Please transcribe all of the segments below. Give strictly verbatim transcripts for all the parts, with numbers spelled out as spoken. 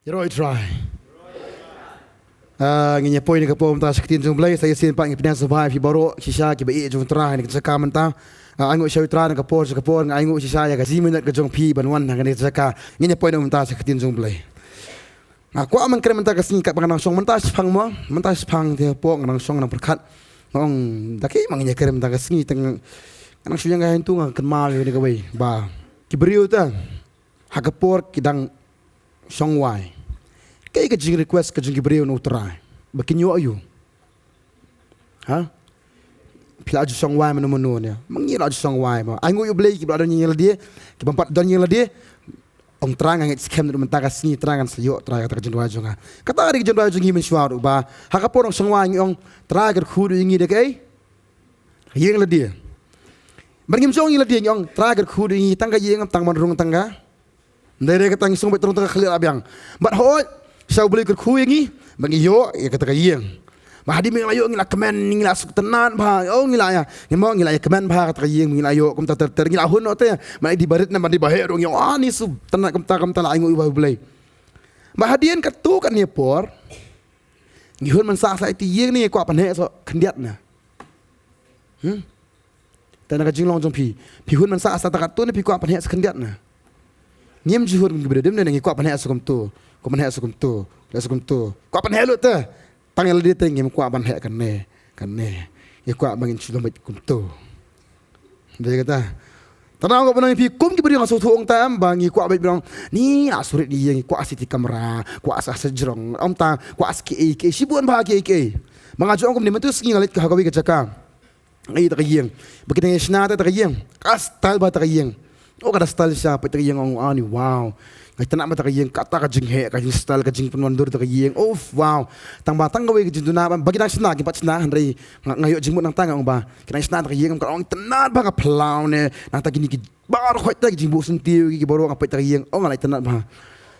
Ïaroh ïa u Trai. Ah, ngin ïa poi na ka por mynta sha ka ktien jong u Blei, sa shisien pat ngin pynïasoh bha ïa phi baroh shisha kiba ïeit jong u Trai ha kane ka jaka mynta. Ah, ainguh sha u Trai na ka por sha ka por, nga ainguh shisha ïa ka ji minit ka jong phi ban wan ha kane ka jaka. Ngin ïa poi na mynta sha ka ktien jong u Blei. Nga kwah ban kren mynta ka sngi katba nga nang shong mynta shaphang mo, mynta shaphang te hapoh nga nang shong nga nang pyrkhat. Nga ong da kaei ma ngin ïa kren mynta ka sngi, te nga nang shu ïeng ka hyntu nga kynmaw ïa kane kawei ba ki briew te ha ka por ki dang shong wai, kaei ka jing request ka jong ki briew na u Trai ba kin ïoh aïu? Ha? Phi la ju shong wai mano mano ne? Ma ngi la ju shong wai mo. Ainguh ïa u Blei kiba la don ïing lade, kiba ym pat don ïing lade. Ong Trai nga ngeit skhem na mynta ka sngi Trai ngan sa ïoh Trai kata ka jingduwai jong nga. Kata ka dei ka jingduwai jong ngi mynshuwa ruh ba ha ka por ngi shong wai ngi ong Trai kyrkhu ruh ïa ngi da kaei? Ïing lade. Bad ngim shong ïing lade ngi ong Trai kyrkhu ruh ïa ngi tang ka ïing tang ban rung tang ka Ym dei re kata ngi sngewbha ban rung tang ka khlieh la biang. Bad hooid, sha u Blei kyrkhu ïa ngi ba ngi ïoh ïa kata ka ïing. Ba hadien ba ngi la ïoh ngi la kmen, ngi la sngewtynnat bha. Oh, ngi la ïa, ngi mo ngi la ïa kmen bha kata ka ïing, ngi la ïoh kumta ter ter, ngi la hun noh te. Ba dei ba rit ne ba dei ba heh ruh ngi ong, ah, ngi sngewtynnat kumta kumta, la ainguh ïa u Blei. Ba hadien katto katne por ngi hun ban sah sa ïa ïing ne ngi kwah ban heh sa khyndiat ne. Hmm? Te na ka jinglong jong phi, phi hun ban sah sa ta katto ne phi kwah ban heh sa khyndiat ne? Ngim ju hun kum ki briew, dei ne ngi kwah ban heh sa kumto, kwah ban heh sa kumto, heh sa kumto. Kwah ban heh lut te. Tang ïa lade te ngim kwah ban heh kane, kane. Ngi kwah ba ngin shu lum beit kumto. Dei kata. Tang ba ngi phi kum ki briew nga sngewthuh ong tam ba ngi kwah beit briew. Ni la surit ni ïa ngi kwah city kamra, kwah sa sa jrong. Ong ta kwah sa kiei kiei shibun bha kiei kiei. Ba nga ju ong kumne mynta sngi nga leit ka ha kawei ka jaka. Ai ta ka ïing. Ba ki dang ïa shna ta ka ïing. Ka style bha ta ka ïing. Oh, ka da style shisha, peit ta ka ïing ong ani, wow. Nga itynnat bha ta ka ïing, kata ka jingheh, ka jingstyle, ka jingpynwandur ta ka ïing. Oh, wow. Tang ba tang kawei ka jingduna ba ki dang shna, kim pat shna, hynrei nga, nga ïoh jingmut nangta nga ong ba ki dang shna ta ka ïing, ka ong itynnat bha, nga phyllaw ne nangta kine ki baroh khoit ta ki jingbuh syntiew ki, ki baroh, nga peit ta ka ïing, oh, nga la itynnat bha.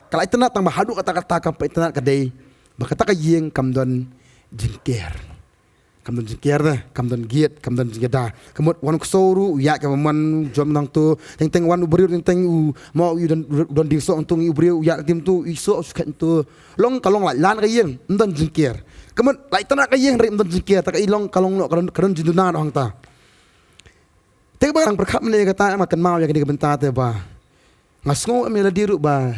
Ka la itynnat tang ba haduh kata kata kam pat itynnat ka dei ba kata ka ïing kam don jingker. Kam don jingker de, kam don gate, kam don jingïada. Ka mut wan u ksew ruh u ïaid kaba mon, jom nangto. Teng teng wan u briew, teng teng u mo u don, u don dieng soh nangto, u briew u ïaid tim to, u soh u shu khet nangto. Long ka long lait lan ka ïing, ym don jingker. Ka mut la itynnat ka ïing hynrei ym don jingker, ta ka i long ka long noh, ka don, ka don jingduna noh hangta. Te ba nga pyrkhat mynne kata, nga kynmaw ïa kane ka bynta te ba nga sngew em ïa lade ruh ba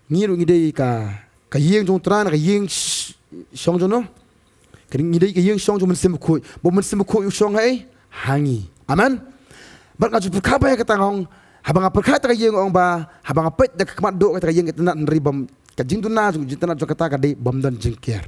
ngi ruh ngi dei ka, ka ïing jong u Trai, na ka ïing sh-, shong jong no. Ka ngi dei ka ïing shong jong u Mynsiem Bakhuid. Ba u Mynsiem Bakhuid u shong ha ei? Ha ngi. Amen. Bad nga ju pyrkhat ba ïa kata nga ong, haba nga pyrkhat ïa kata ka ïing nga ong ba haba nga peit da ka khmat duh kata ka ïing ka itynnat, hynrei bym, ka jingduna jong, jingtynnat jong kata ka dei bym don jingker.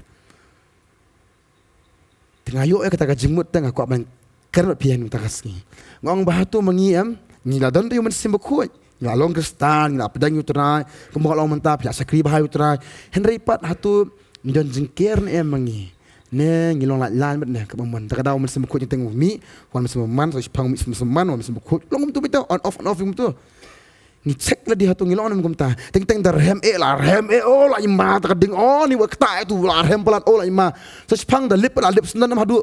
Te nga ïoh ïa kata ka jingmut te nga kwah ban kren bad phi ha kata ka sngi. Nga ong ba hato ma ngi em, ngi la don ruh ïa u Mynsiem Bakhuid, ngi la long Khristan, ngi la pdiang ïa u Trai, kumba nga la ong mynta phi la shakri bha ïa u Trai. Hynrei pat hato ngi don jingker ne em ma ngi? Ne ngi long lait lan beit ne kaba mon? Ta ka daw u Mynsiem Bakhuid jingteng u mih, wan Mynsiem Bymman, sa shiphang mih Mynsiem Bymman, wan Mynsiem Bakhuid. Long kumto beit, on off, on off kumto. Ngi check lade hato ngi long ne em kumta. Teng teng da rhem eh, la rhem eh, oh la i ma ta ka ding, oh ni wa kata eh tu, la rhem palat, oh la i ma. Sa shiphang da lip, la lip sendon em haduh.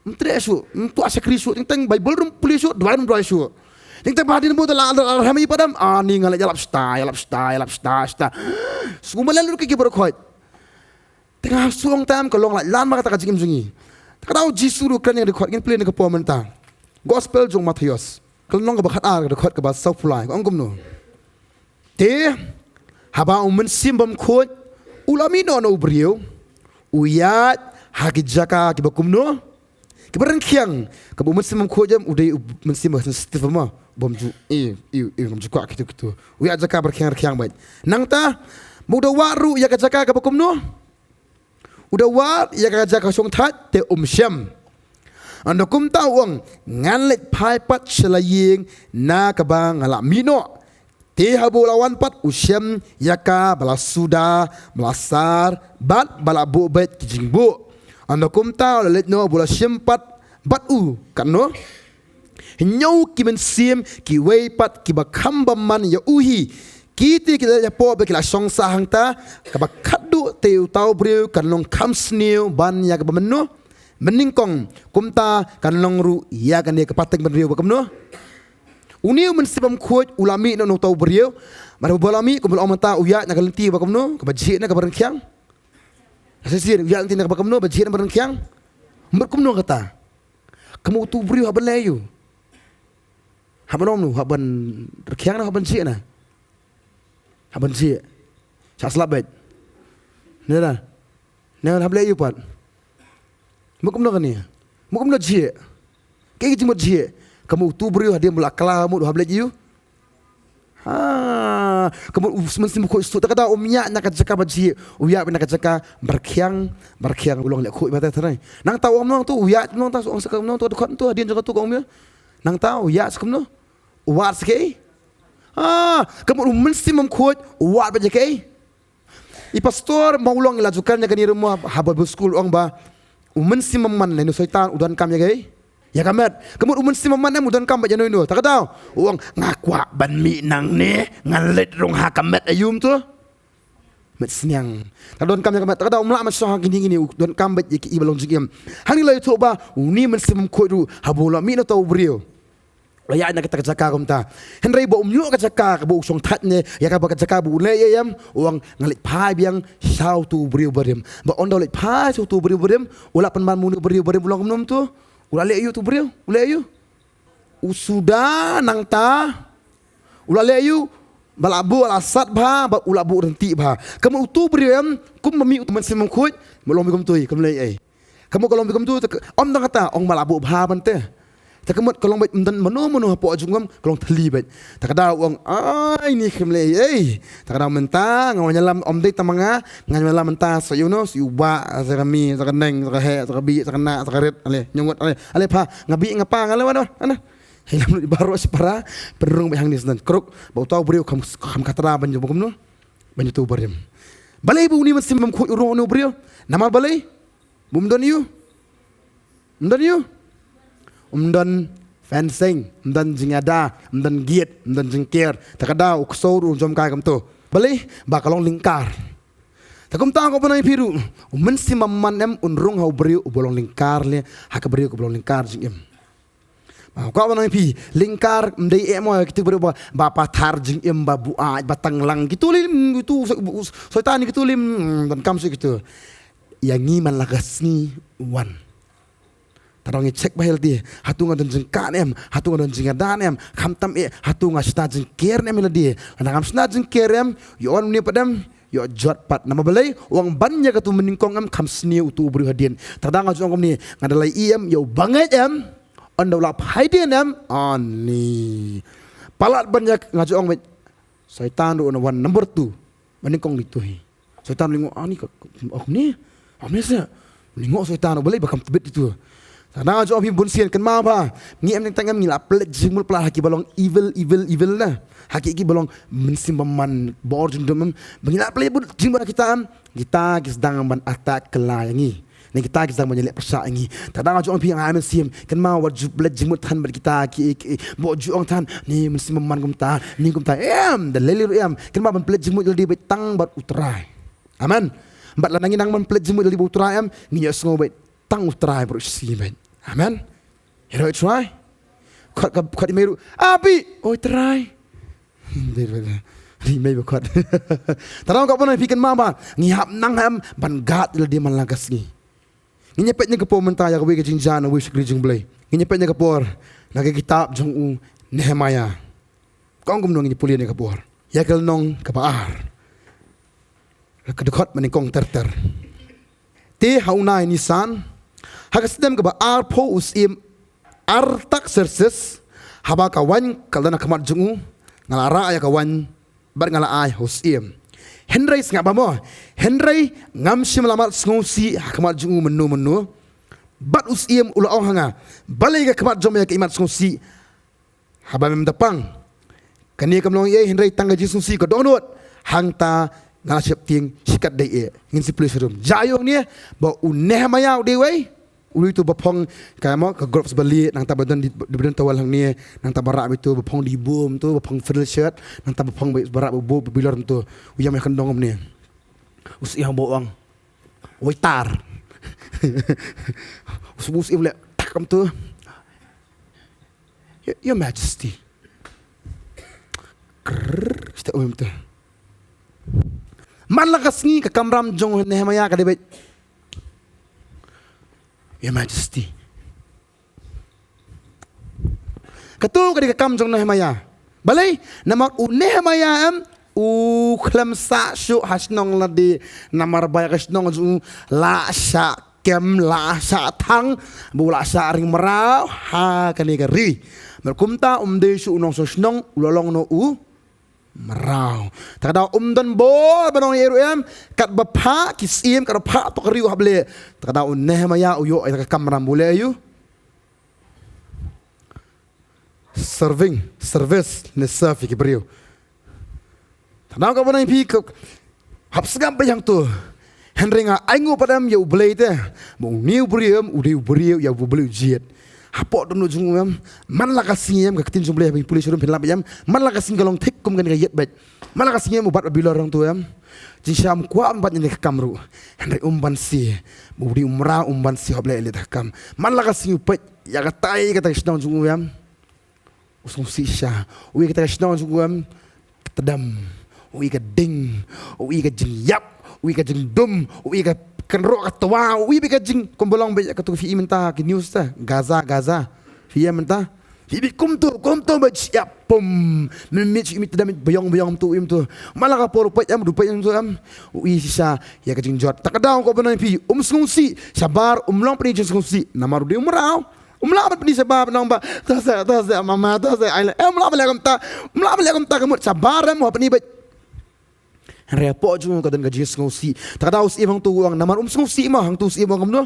Ym treh shuh, ym tuh shakri shuh, teng teng Bible ruh ym pule shuh, duwai ruh ym duwai shuh. Teng teng ba hadien bun da la, la rhem i pat em, ah ni nga la ïalap shata, ïalap shata, ïalap shata, shata. Sngewbha leh lut ki, ki baroh khoit. Te nga sngew ong tam ka long lait lan ma kata ka jingim jong ngi. Te ka daw Jisu ruh kren ïa ka dkhot, ngin pule na ka por mynta. Gospel jong Mathaios, ka lynnong kaba khatar, ka dkhot kaba sawphew lai, ka ong kumno? Te haba u Mynsiem Bakhuid u la mih noh na u briew, u ïaid ha ki jaka kiba kumno? Kiba rangkhiang. Kaba u Mynsiem Bakhuid em u dei u mynsiem ba sensitive mo, bym ju, eh, eh, eh, bym ju kwah kito kito. U ïaid jaka ba rangkhiang rangkhiang beit. Nangta ba u da wad ruh ïa ka jaka kaba kumno? U da wad ïa ka jaka shongthait te um shem. Ynda kumta u ong, ngan leit phai pat sha la ïing na kaba nga la mih noh. Te haba u la wan pat u shem ïa ka ba la suda, ba la sar bad ba la buh beit ki jingbuh. Ynda kumta u la leit noh ba u la shim pat bad u katno? Hynñiew ki mynsiem kiwei pat kiba kham bymman ïa u hi. Kitei ki la leit hapoh bad ki la shong sah hangta, kaba khatduh te uta u briew kan long kham sniew ban ïa kaba mynno? Mynnyngkong, kumta kan long ruh ïa kane ka pateng bynriew ba kumno? Une u Mynsiem Bakhuid u la mih na uta u briew. Bad haba la mih, kumba la ong mynta, u ïaid na ka lynti ba kumno? Kaba jhieh ne kaba rangkhiang? Shisien, u ïaid na ka lynti kaba kumno? Ba jhieh ne ba rangkhiang? Bad kumno kata? Kumno utu u briew haba leh ïa u? Haba long nu, haba rangkhiang ne haba jhieh ne? Haba jhieh. Sha slap beit. Ne da. Ne haba leh ïa u pat. Mut kumno kane? Mut kumno jhieh? Kaei ka jingmut jhieh? Ka mut utu u briew hadien ba la kylla mut u hap leit ïa u? Ha, ka mut u Mynsiem Bakhuid suk, te kata um ïaid na ka jaka ba jhieh, u ïaid na ka jaka ba rangkhiang, ba rangkhiang, u long leh khuid ba te tharai. Nangta u ong nangta u ïaid nangta, u ong sa kumno, to dkhot to hadien jong ka to ka ong ïa. Nangta u ïaid sa kumno? U wad sa kaei? Ha, ka mut u Mynsiem Bakhuid u wad beit ïa kaei? I pastor ba u long i la ju kren ïa kane ruh mo ha Bible school, ong ba u Mynsiem Bymman lane u Soitan u donkam ïa kaei? Ïa ka met. Ka mut u Mynsiem Bymman em u donkam beit ïano ïano? Ta ka daw u ong, nga kwah ban mih nangne, ngan leit rung ha ka met, aïu mo to? Met sniang. Ta donkam ïa ka met. Ta ka daw um lah ban shong ha kine kine, u donkam beit ïa ki ba long jingim. Hangne la ïathuh ba une u Mynsiem Bakhuid ruh haba u la mih na uta u briew, la ïaid na kata ka jaka kumta. Hynrei ba um ïoh ka jaka kaba u shong thait ne ïa kaba ka jaka ba u leh ïa em, u ong, nga leit phai biang sha utu u briew barim. Ba ynda u leit phai sha utu u briew barim, u la pynban ma une u briew barim u long kumno mo to? U la leh ïa u utu u briew, u leh ïa u. U suda nangta, u la leh ïa u, ba la buh la sat bha, ba u la buh rynti bha. Ka mut utu u briew em, kumba mih utu u Mynsiem Bakhuid, ba long beit kumto, kam leh ei. Ka mut ka long beit kumto, te ka, ym tang kata, ong ba la buh bha ban te. Te ka mut ka long beit ym don mano mano hapoh jong u, ka long thylli beit. Ta ka daw u ong, ai ni kam leh ei. Ta ka daw mynta nga wan ïalam, ym dei tang ma nga, nga wan ïalam mynta sa ïa uno, sa ïa u bah, sa ka mei, sa ka neng, sa ka heh, sa ka bih, sa ka nah, sa ka rit, ale, ñiewngud, ale, ale pha, nga bih nga pah, nga leh wan, wan, wan. Hei lam lut baroh shipara, pynrung beit hangne sdang. Kruk, ba uta u briew kam, kam khatra ban ïa u ba kumno? Ban ïa utu u barim. Balei ba une u Mynsiem Bakhuid u rung ïa une u briew? Namar balei? Ba um don ïa u? Um don ïa u? Um don fencing, um don jingïada, um don gate, um don jingker. Ta ka daw u ksew ruh u jam kai kumto. Balei? Ba ka long lyngkar. Te kumta ko ba nang ïa phi ruh, u Mynsiem Bymman em un rung ha u briew uba long lyngkar leh, ha ka briew kaba long lyngkar jingim. Ba, kwah ban ong ïa phi, lyngkar ym dei eh mo, kito ki briew ba, ba pathar jingim, ba buaid, ba tang lang. Kito lei, kito, Soitan kito lei, mm, donkam shuh kito. Ïa ngi man la ka sngi wan. Tang ngi check bha ïa lade, hato nga don jingkah ne em, hato nga don jingïada ne em, khamtam eh, hato nga shna jingker ne em ïa lade. Lada ngam shna jingker em, ïoh wan une pat em, ïoh jot pat. Namar balei, u ong ban ïa katu mynnyngkong em, kham sniew utu u briew hadien. Tang da nga ju ong kumne, nga da lei em, ïa u bangeit em, Ynda u la phai dien em, ani. Palat ban ïa nga ju ong beit. Soitan ruh u wan number two. Ba nyngkong ïa itu hi. Soitan u lyngngoh ani ka, ok ni. Am ni sa. U lyngngoh Soitan u balei ba kam tbit itu. Tang nga ju ong phi bun sien kynmaw bha. Ngi em nyngkong em ngi la pynleit jingmut palat ha ki ba long evil, evil, evil na. Ha ki ki ba long mynsiem bymman bor jingdum em. Ba ngi la pynleit jingmut ha kita em. Kita ki sdang ban attack kylla ïa ngi. Ne kita ki sdang ban ïaleh pyrshah ïa ngi. Tang da nga ju ong phi nga ai mynsiem. Kynmaw wat ju pynleit jingmut than bad kita ki, ki, bad ju ong than. Ni mynsiem bymman kumta, ni kumta. Em, da lei lei ruh em. Kynmaw ban pynleit jingmut ïa lade beit tang bad U Trai. Amen. Bad lada ngi nang ban pynleit jingmut ïa lade bad U Trai em, ngin ïohsngew beit tang U Trai baroh shi sngi beit. Amen. Hero U Trai. Khot ka, khot i mei ruh. Abi, oi Trai. Ri mei ba khot. Tang da nga kwah ban ong phi kynmaw ba ngi hap nang em ban guard ïa lade man la ka sngi. Ngin ïa peit na ka por mynta ïa kawei ka jingjia na kawei u shakri jong U Blei. Ngin ïa peit na ka por na ka kitab jong u Nehemiah. Ka ong kumno, ngin ïa pule na ka por. Ïa ka lynnong kaba ar. Ka dkhot ba nyngkong ter ter. Te ha u nai Nisan, ha ka snem kaba arphew u syiem Artaxerxes, haba ka waiñ ka la don ha khmat jong u, nga la rah ïa ka waiñ bad nga la ai ha u syiem. Hynrei sngap bha mo, hynrei ngam shym la mad sngewsih ha khmat jong u mynno mynno. Bad u syiem u la ong ha nga, balei ka khmat jong me ka imad sngewsih haba mem da pang? Kane kam long ei ei hynrei tang ka jingsngewsih ka dohnud. Hangta nga la sheptieng shikatdei eh. Ngin sa pule sharum. Jia ïa u hangne ba u Nehemiah u dei uwei u lui tu ba phong ka mo ka groups ba lieh, nangta ba don di, ba don tawal hangne, nangta ba rah ba itu ba phong di bum tu, ba phong fidel shirt, nangta ba phong ba, ba rah ba bu ba bilor tu. U ïam ïa ka dong hangne. U syiem ba ong. Waiter. Us bus im le tak kam tu. Your, Your Majesty. Krrr, kita um tu. Man la ka sngi ka kamram jong Nehemiah ka dei beit, Your Majesty. Katu ka dei ka kam jong Nehemiah. Balei? Namar u Nehemiah em u khlem sah shuh ha shnong lade, namar ba ïa ka shnong jong u la shah kem, la shah thang, ba u la shah ring mraw ha kane ka ri. Namar kumta um dei shuh u nongshong shnong, u la long noh u mraw. Ta ka daw um don bor ban ong ïa ruh em, katba phah ki syiem, katba phah to ka ri u hap leh. Ta ka daw u Nehemiah u ïoh ïa ka kamram ba u leh ïa u. Serving, service, ne serve ïa ki briew. Ta ka daw ka ban ong ïa phi ka hap sngap beit hangto. Hynrei nga ainguh pat em ïa U Blei te, ba une u briew em u dei u briew ïa U Blei u jied. Hapoh dohnud jong u em, man la ka sngi em, ka ktien jong U Blei ha ba pule sha rum phin lap em, man la ka sngi ka long thik kum kane ka ïit beit. Man la ka sngi em u bat Babilon hangto em. Jingshah um kwah ban bat ïa kane ka kam ruh. Hynrei um banse, ba u dei u mraw um banse hap leh ïa kata ka kam. Man la ka sngi u peit ïa katai kata ka shnong jong u em. U sngewsih shisha. U ïohi kata ka shnong jong u em ka tdem. U ïohi ka ding. U ïohi ka jingïap. U ïohi ka jingdum. U ïohi ka kynroh ka twa. U ïohi ka jing, kumba long beit katu phi i mynta ki news te. Gaza, Gaza. Phi i mynta. Phi i beit kumtu, kumtu beit shyiap pum. Mynmiet shu i miet tdem, biang biang tu, im tu. Man la ka por u peit em, u peit em tu em. U ïohi shisha ïa ka jingjot. Ta ka daw ko ba nang phi um sngewsih. Shabar um long pyni jingsngewsih. Namar u dei u mraw. Um lah ban pyni shabar ban ong ba, to seh, to seh mama, to seh ai la. Eh, um lah ban leh kumta. Um lah ban leh kumta, ka mut shabar em u pyni beit. Hynrei hapoh jong u ka don ka jingsngewsih. Ta ka daw u syiem hangto u ong, namar um sngewsih mo, hangto u syiem u ong kumno.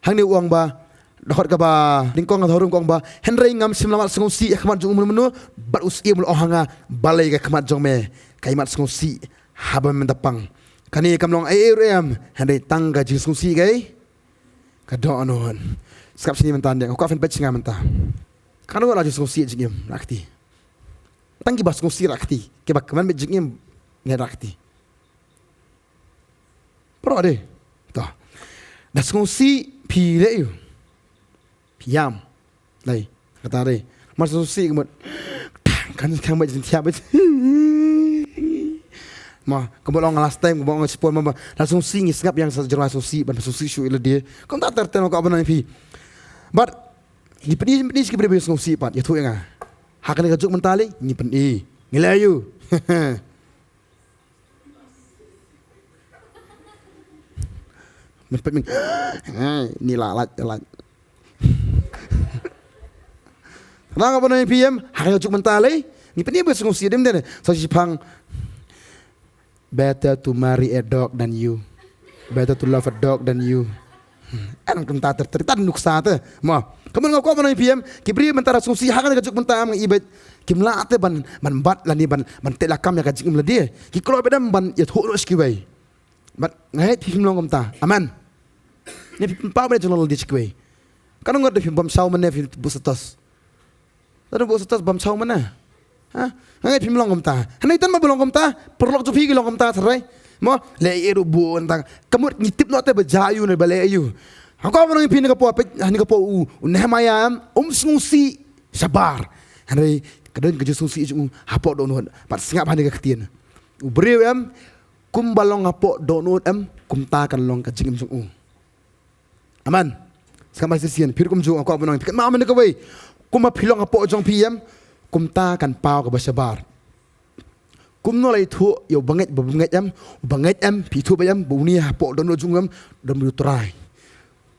Hangne u ong ba, dkhot kaba nyngkong ha harum ka ong ba, hynrei ngam shym la mad sngewsih ha khmat jong u mynno mynno. Bad u syiem u la ong ha nga, balei ka khmat jong me ka ïa mad sngewsih haba mynta pang? Kane kam long ei ei ruh em, hynrei tang ka jingsngewsih ka ïa ka dohnud. Sngap shane mynta, nga kwah phin peit sha nga mynta. Katno la ju sngewsih jingim la kti. Tang kiba sngewsih la kti, kiba kmen beit jingim ne la kti. Pero dei. To. Da sngewsih phi leh ïa u. Phi ïam. Dei. Kata dei. Mar sngewsih ka mut. Kan kan beit jingthiah beit. Ma, kumba long last time, kumba long shipor ma, ma. Da sngewsih ngi sngap ïa nga sa jrong sngewsih, ban sngewsih shuh ïa lade. Kumta ter ter ma ka ban nang phi. But ngi pyni, pyni sha ki briew ba sngewsih pat. Ïathuh ïa nga. Ha kane ka juk mynta lei, ngi pyni. Ngi leh ïa u. Mynta pat mynta. Ni la lait, lait. Nang ka ban nang phi em, ha ka juk mynta lei. Ngi pyni ba sngewsih dem de. Sa shiphang. Better to marry a dog than you. Better to love a dog than you. Hmm. Em kumta ter ter, ter nuksa te. Mo. Ka mut nga kwah ban ong ïa phi em, ki briew mynta da sngewsih ha kane ka juk mynta em, nga i beit kim lah te ban, ban bat lane ban, ban teh lakam ïa ka jingim lade. Ki kloi beit em ban ïathuh noh sha kiwei. Bad nga ngeit phi phim long kumta. Amen. Ne phi pynpaw ban ïa jinglong lade sha kiwei. Katno ngut de phim bam shaw mynne, phim buh status. Lada buh status bam shaw mynne. Ha? Nga ngeit phim long kumta. Hynrei tang ba long kumta, paralok jong phi ki long kumta tharai. Mo, leh ïa u buh tang. Ka mut ngi tip noh te ba jia ïa u ne ba leh ïa u. Ha, ko ba long phi ne ka por peit, ha ne ka por u, u Nehemiah em, um sngewsih shabar. Hynrei ka don ka jingsngewsih jong u hapoh dohnud. Bad sngap ha ne ka ktien. U briew em, kumba long hapoh dohnud em, kumta kan long ka jingim jong u. Amen. Sngap ma shisien, phi ruh kumjuh, nga kwah ban ong, phi kynmaw mynne kawei. Kumba phi long hapoh jong phi em, kumta kan paw kaba shabar. Kumno la ithuh ïa u bangeit, ba u bangeit em, u bangeit em, phi ithuh ba em, ba une hapoh dohnud jong em, don u Trai.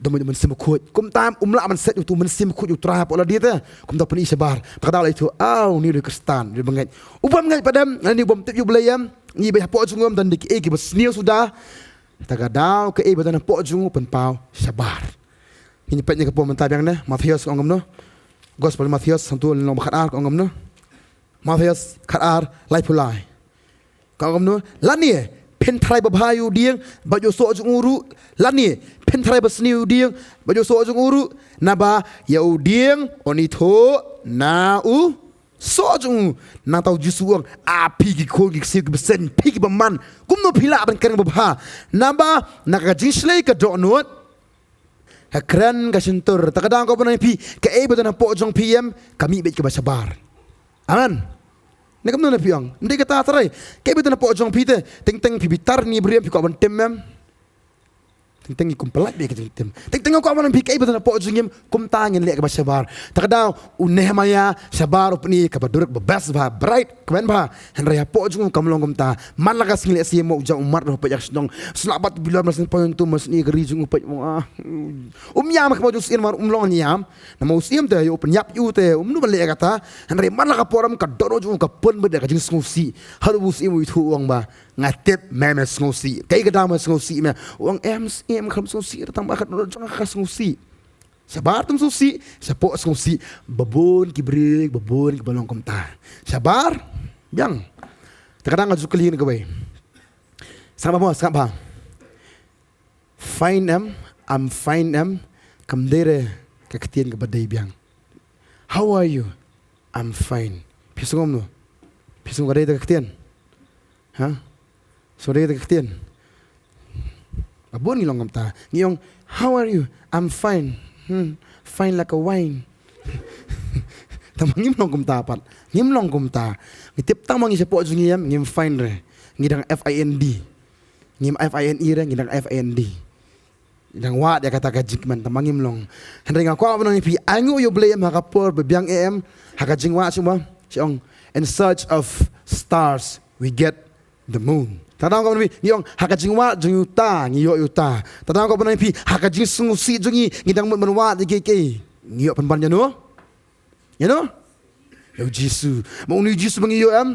Don u Mynsiem Bakhuid. Kumta em, um lah ban set utu u Mynsiem Bakhuid u Trai hapoh lade te. Kumta pyni shabar. Ba ka daw la ithuh, aw, une u dei u Khristan, une u bangeit. U bym ngeit pat em, une u bym tip ïa u Blei em, ngi ba hapoh jong em, don de kiei kiba sniew suda. Ta ka daw kaei ba don hapoh jong u pynpaw shabar. Ngin peit ïa ka por mynta biang ne, Mathaios ka ong kumno? Gospel Mathaios, hangto lynnong ba khatar ka ong kumno? Mathaios khatar, laiphew lai. Ka ong kumno? Lane phin tharai babha ïa u dieng bad ïa u soh jong u ruh, lane phin tharai basniew ïa u dieng bad ïa u soh jong u ruh, naba ïa u dieng un ithuh na u soh jong u. Nangta u Jisu u ong, a phi ki khun ki ksiew ki bseiñ, phi ki bymman, kumno phi lah ban kren babha? Naba na ka jingshlei ka dohnud Ka kren ka shyntur. Ta ka daw nga kwah ban ong ïa phi, kaei ba don hapoh jong phi em, ka mih beit kaba shabar. Amen. Ne kumno na phi ong? Ym dei kata trai. Kaei ba don hapoh jong phi te, teng teng phi bitar ne briew em, phi kwah ban tim em. Teng teng ngi kum pyllait beit ka jingtim. Teng teng nga kwah ban ong ïa phi, kaei ba don hapoh jong ngi em, kumta ngin leh kaba shabar. Ta ka daw u Nehemiah shabar, u pyni kaba dur, kaba best bha, bright, kmen bha. Hynrei hapoh jong u kam long kumta. Man la ka sngi lehse mo u jam u mad ruh peit ïa ka shnong. Sngewbha bilor, mar syn poi yntu, mar syn i ka ri jong u peit mo, ah. Um ïam ha khmat jong u syiem, mar um long ïam. Namar u syiem te ïa u pynïap ïa u te, um nud ban leh kata. Hynrei man la ka por em, ka dohnud jong u ka pun beit da ka jingsngewsih. Haduh ba u syiem u ithuh, u ong ba, nga tip me me sngewsih. Kaei ka daw me sngewsih me? U ong, em syiem, khlem sngewsih, tang ba ka dohnud jong nga ka sngewsih. Shabar, tang sngewsih, shapoh sngewsih. Ba bun ki briew, ba bun kiba long kumta. Shabar, biang. Ta ka daw nga ju kylli na kawei. Sngap bha mo, sngap bha. Fine em, I'm fine em, kam dei re ka ktien kaba dei biang. How are you? I'm fine. Phi sngew kumno? Phi sngew ka dei te ka ktien? Ha? Sngew dei te ka ktien? Ba bun ngi long kumta. Ngi ong, how are you? I'm fine. Hmm, fine like a wine. Tang ba ngim long kumta pat. Ngim long kumta. Ngi tip tang ba ngi shapoh jong ngi em, ngim fine re. Ngi dang F I N D. Ngim F I N E re, ngi dang F I N D. Ngi dang wad ïa kata ka jingkmen, tang ba ngim long. Hynrei nga kwah ban ong ïa phi, ainguh ïa U Blei em ha ka por ba biang eh em, ha ka jingwad shu ba, shu ong, in search of stars we get the moon. Ta ka daw nga kwah ban ong ïa phi, ngi ong, ha ka jingwad jong uta ngi ïoh ïa uta. Ta ka daw nga kwah ban ong ïa phi, ha ka jingsngewsih jong ngi, ngi dang mut ban wad ïa kiei kiei, ngi ïoh pynban ïano? Ïano? Ïa U Jisu. Ba une U Jisu ba ngi ïoh em,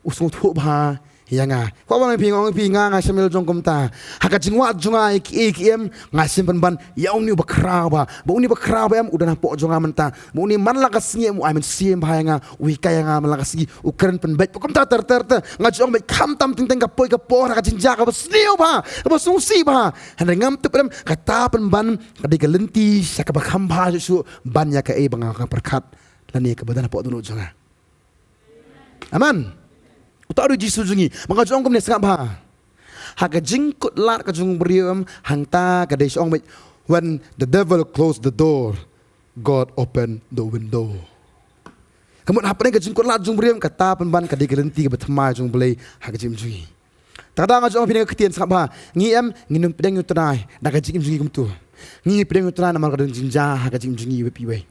u sngewthuh bha ïa nga. Kwah ban ong ïa phi, nga ong ïa phi, nga, nga shem ïa la jong kumta. Ha ka jingwad jong nga ïa kiei kiei em, nga shem pynban ïa une uba khraw bha. Ba une uba khraw bha em, u don hapoh jong nga mynta. Ba une man la ka sngi em, u ai mynsiem bha ïa nga, u hikai ïa nga man la ka sngi, u kren pynbeit. Ba kumta ter ter te, nga ju ong beit, khamtam teng teng ka poi ka por ha ka jingjia kaba sniew bha, kaba sngewsih bha. Hynrei ngam tip em, kata pynban ka dei ka lynti sha kaba kham bha shuh shuh ban ïa kaei ba nga, nga pyrkhat lane kaba don hapoh dohnud jong nga. Amen. Uta u dei U Jisu jong ngi. Ba nga ju ong kumne, sngap bha. Ha ka jingkut lad ka jong u briew em, hangta ka dei, shu ong beit, when the devil closed the door, God opened the window. Ka mut hapdeng ka jingkut lad jong u briew em, kata pynban ka dei ka lynti kaba thymmai jong U Blei ha ka jingim jong ngi. Ta ka daw nga ju ong ïa phi na ka ktien, sngap bha. Ngi em, ngin ym pdiang ïa U Trai da ka jingim jong ngi kumto. Ngi pdiang ïa U Trai namar ka don jingjia ha ka jingim jong ngi iwei pa iwei.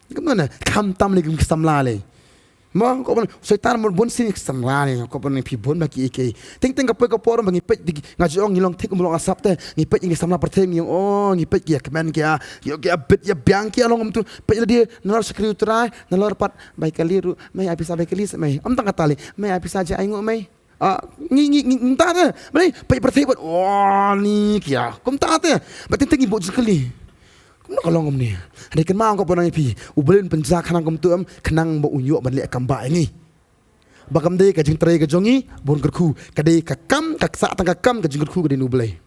Kumno ne, khamtam lei kum ki samla lei. Mo, ko ban, Soitan mo bun sien ki samla lei, ko ban phi bun ba kiei kiei. Teng teng ka poi ka por ba ngi peit, nga ju ong, ngi long thik, ngi long asap te, ngi peit ïa ki samla pyrthei, ngi ong, oh, ngi peit ki ïa kmen, ki ïa, ki ïa, ki ïa bit, ïa biang, ki ïa long kumto. Peit lade, nalor shakri U Trai, nalor pat bai kali ruh, mei ai pisa bai kali sa mei. Ym tang kata lei, mei ai pisa, jia ainguh mei. Ah, ngi, ngi, ngi, ngi ta te. Balei, peit pyrthei bad, oh, ni kia. Kumta te. Ba teng teng ngi buh jingkylli. Kumno ka long kumne? Hynrei kynmaw, nga kwah ban ong ïa phi, U Blei un pynjah khnang kumto em, khnang ba un ïoh ban leh kam bah ïa ngi. Ba kam dei ka jingtrei ka jong ngi ban kyrkhu. Ka dei ka kam, ka sah tang ka kam, ka jingkyrkhu ka dei na U Blei.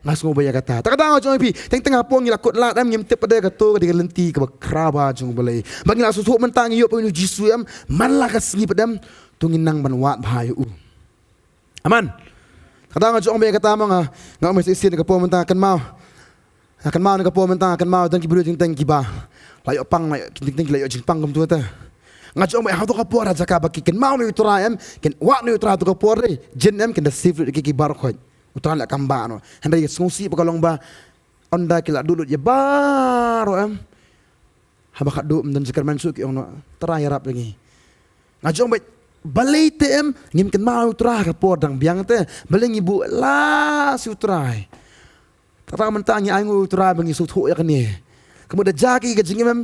Nga sngew ba ïa kata. Ta ka daw nga ju ong ïa phi, teng teng hapoh ngi la kut lad em, ngim tip pat de kato ka dei ka lynti kaba khraw bha jong U Blei. Ba ngi la sngewthuh mynta ngi ïoh pat ïa U Jisu em, man la ka sngi pat em, to ngin nang ban wad bha ïa u. Amen. Ta ka daw nga ju ong ba ïa kata mo, nga, nga ong ba shisien na ka por mynta, kynmaw. Nga kynmaw na ka por mynta, nga kynmaw don ki briew teng teng kiba la ïoh pang, la ïoh, teng teng ki la ïoh jingpang kumto te. Nga ju ong ba ha to ka por, ha jaka ba ki kynmaw ïa U Trai em, kin wad ïa U Trai ha to ka por, dei jin em, kin da save lut ïa ki, ki baroh khoit. U Trai la kam bah noh. Hynrei sngewsih ba ka long ba ynda ki la duh lut ïa baroh em, haba khatduh ym don jingkyrmen shuh, ki ong noh, Trai ïarap ïa ngi. Nga ju ong beit, balei te em ngim kynmaw ïa U Trai ha ka por dang biang te? Balei ngi buh last ïa U Trai? Ta ka mynta ngi ainguh ïa U Trai ba ngi sngewthuh ïa kane. Ka mut da jia ki ka jingim em,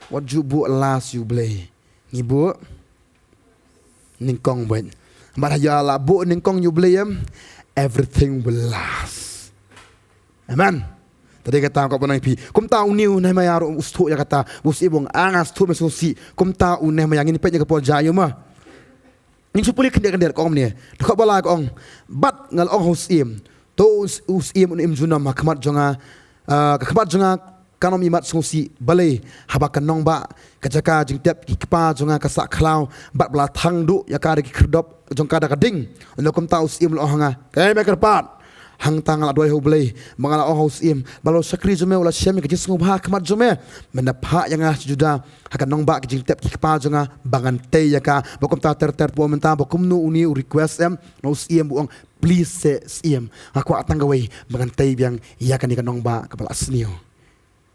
wat ju buh last ïa U Blei. Ngi buh nyngkong beit. Bad ha ïa la buh nyngkong ïa U Blei em, everything will last. Amen. Ta dei kata nga kwah ban ong ïa phi. Kumta une u Nehemiah ruh u sngewthuh ïa kata. U sngewthuh, u ong, ah, nga sngewthuh me sngewsih. Kumta u Nehemiah, ngin peit ïa ka por jia ïa u ma. Ngin shu pule khyndiat khyndiat, ka ong kumne. Dkhot ba lai ka ong, bad nga la ong ha u syiem, to u syiem un im junom ha khmat jong nga, ah, ka khmat jong nga kan ym imat sngewsih. Balei? Haba ka nongbah ka jaka jingtep ki kpa jong nga ka sah khlaw, bad ba la thang duh ïa ka da ki khyrdop jong ka da ka ding. Ynda kumta u syiem u la ong ha nga, Hei me kyrpad, Hangta nga la duwai ha U Blei, ba nga la ong ha u syiem, ba la u shakri jong me u la shem ïa ka jingsngewbha ha khmat jong me ban da phah ïa nga sha Juda, ha ka nongbah ki jingtep ki kpa jong nga, ba ngan tei ïa ka. Ba kumta ter ter, phi ong mynta ba kumno une u request em na u syiem, u ong, please seh syiem, nga kwah tang kawei, ba ngan tei biang ïa kane ka nongbah kaba la sniew.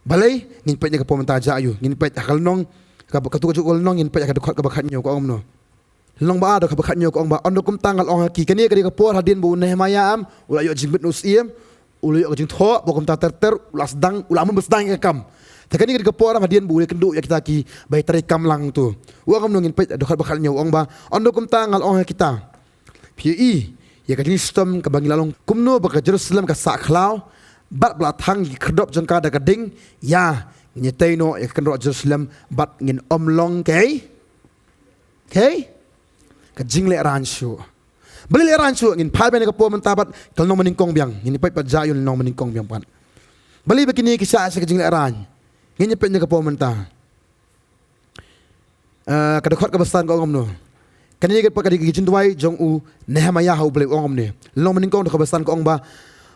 Balei? Ngin peit ïa ka por mynta, jia ïa u, ngin peit ha ka lynnong, ka, katu ka juh ka lynnong, ngin peit ha ka dkhot kaba khathynñiew ka ong kumno. Lynnong ba ar, dkhot ba khathynñiew ka ong ba, ynda kumta nga la ong ha ki, kane ka dei ka por hadien ba u Nehemaïa em u la ïoh jingmut na u syiem, u la ïoh ka jingthoh, ba kumta ter ter u la sdang, u la mut ban sdang ïa ka kam. Te kane ka dei ka por em hadien ba u la ïakynduh ïa kita kiba ïatrei kam lang tu. U ong kumno, ngin peit dkhot ba khathynñiew, u ong ba, ynda kumta nga la ong ha kita, phi ïohi ïa ka jingshitom kaba ngi la long, kumno ba ka Jerusalem ka sah khlaw, bad ba la thang ïa ki khyrdop jong ka da ka ding. Ïa, ngin ïatei noh ïa ka kynroh Jerusalem, bad ngin ym long kaei kaei ka jinglehraiñ shuh. Balei lehraiñ shuh? Ngin phai biang ïa ka por mynta bad ka lynnong banyngkong biang, ngin ïa peit pat, jia ïa u lynnong banyngkong biang pat. Balei ba kine ki shah sha ka jinglehraiñ? Ngin ïa peit ïa ka por mynta. Eh, ka dkhot kaba san ka ong kumno. Kane ka dei ka jingduwai jong u Nehemaïa ha U Blei, u ong kumne. Lynnong banyngkong, dkhot kaba san ka ong ba,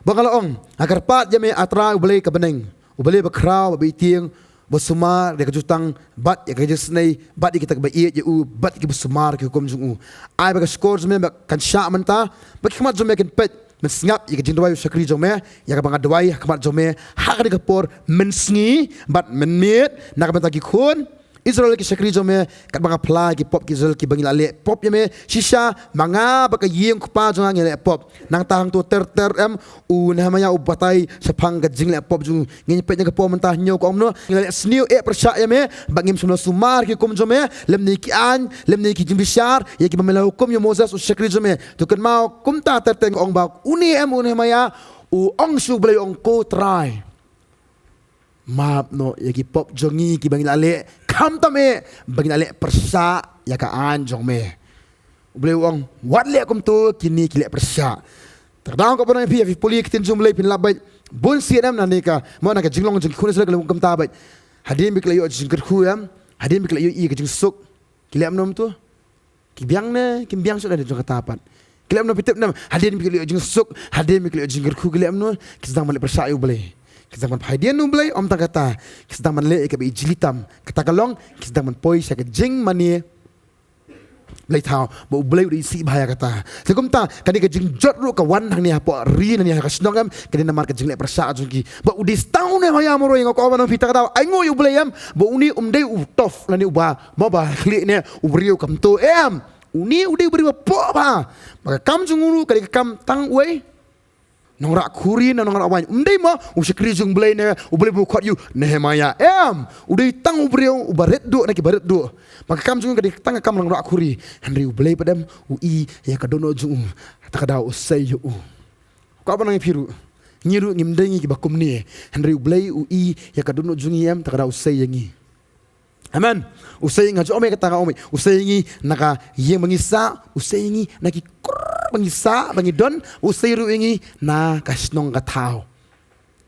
ba nga la ong, nga kyrpad ïa me, A Trai U Blei ka bneng, U Blei bakhraw bad baitieng, ba sumar ïa ka jutang bad ïa ka jingisynei, bad ïa kita kiba ïeit ïa u, bad ïa kiba sumar ïa ki hukum jong u. Ai ba ka shkor jong me kan shah mynta, ba ki khmat jong me kin peit, ban sngap ïa ka jingduwai u shakri jong me, ïa kaba nga duwai ha khmat jong me ha kane ka por mynsngi bad mynmiet na ka bynta ki khun Israel ki shakri jong me, katba nga phla ïa ki pop ki Israel kiba ngi la leh pop ïa me shisha, ma nga bad ka ïing u kpa jong nga ngi la leh pop. Nangta hangto ter ter em, u Nehemaïa u batai shaphang ka jingleh pop jong u. Ngin peit ïa ka por mynta, hynñiew ka ong kumno, ngi la leh sniew eh pyrshah ïa me, ba ngim shym la sumar ki hukum jong me, lymne ki aiñ, lymne ki jingbishar ïa kiba me la hukum ïa u Moses u shakri jong me. To kynmaw, kumta ter ter ka ong ba une em u Nehemaïa u ong sha U Blei, u ong, Ko Trai, map noh ïa ki pop jong ngi kiba ngi la leh, khamtam eh ba ngi la leh pyrshah ïa ka aiñ jong me. U Blei u ong, wat leh kumto, kine ki leh pyrshah. Te ka daw kaba nang ïa phi, ïa phi pule ïa ka ktien jong U Blei phin lap beit. Bun sien em na ne ka, mo na ka jinglong jong ki khun Israel ka long kumta beit. Hadien ba ki la ïoh jingkyrkhu em, hadien ba ki la ïoh ïa ka jingsuk, ki leh kumno to? Ki biang ne kim biang shuh na jong kata pat? Ki leh kumno, phi tip ne em? Hadien ba ki la ïoh jingsuk, hadien ba ki la ïoh jingkyrkhu, ki leh kumno? Ki sdang ban leh pyrshah ïa U Blei. Ki sdang ban phai hadien U Blei, ym tang kata, ki sdang ban leh ïa kaba ïeit jylliew tam. Kata ka long, ki sdang ban poi sha ka jingmane bleithaw, ba U Blei u dei isih bha ïa kata. Te kumta kane ka jingjot ruh ka wan hangne hapoh ri, hangne ha ka shnong em, ka dei namar ka jingleh pyrshah jong ki. Ba u dei tang une Nehemaïa marwei, nga kwah ban ong ïa phi, te ka daw ainguh ïa U Blei em, ba une um dei u tough lane uba, mo, ba khlieh ne u briew, kumto em. Une u dei u briew ba pop bha. Ba ka kam jong u ruh ka dei ka kam tang uwei nongrah khuri ne nongrah waiñ. Um dei mo u shakri jong U Blei ne U Blei ba u khot ïa u Nehemaïa, em. U dei tang u briew uba rit duh na kiba rit duh. Ba ka kam jong u ka dei tang ka kam nongrah khuri. Hynrei U Blei pat em, u i ïa ka dohnud jong u, te ka daw u sei ïa u. Kwah ban ong ïa phi ruh, ngi ruh ngim dei ngi kiba kumne. Hynrei U Blei u i ïa ka dohnud jong ngi em, te ka daw u sei ïa ngi. Amen. U sei, nga ju ong ïa kata, nga ong, u sei ïa ngi na ka ïing ba ngi sah, u sei ïa ngi na ki kur ba ngi sah, ba ngi don, u sei ruh ïa ngi na ka shnong ka thaw.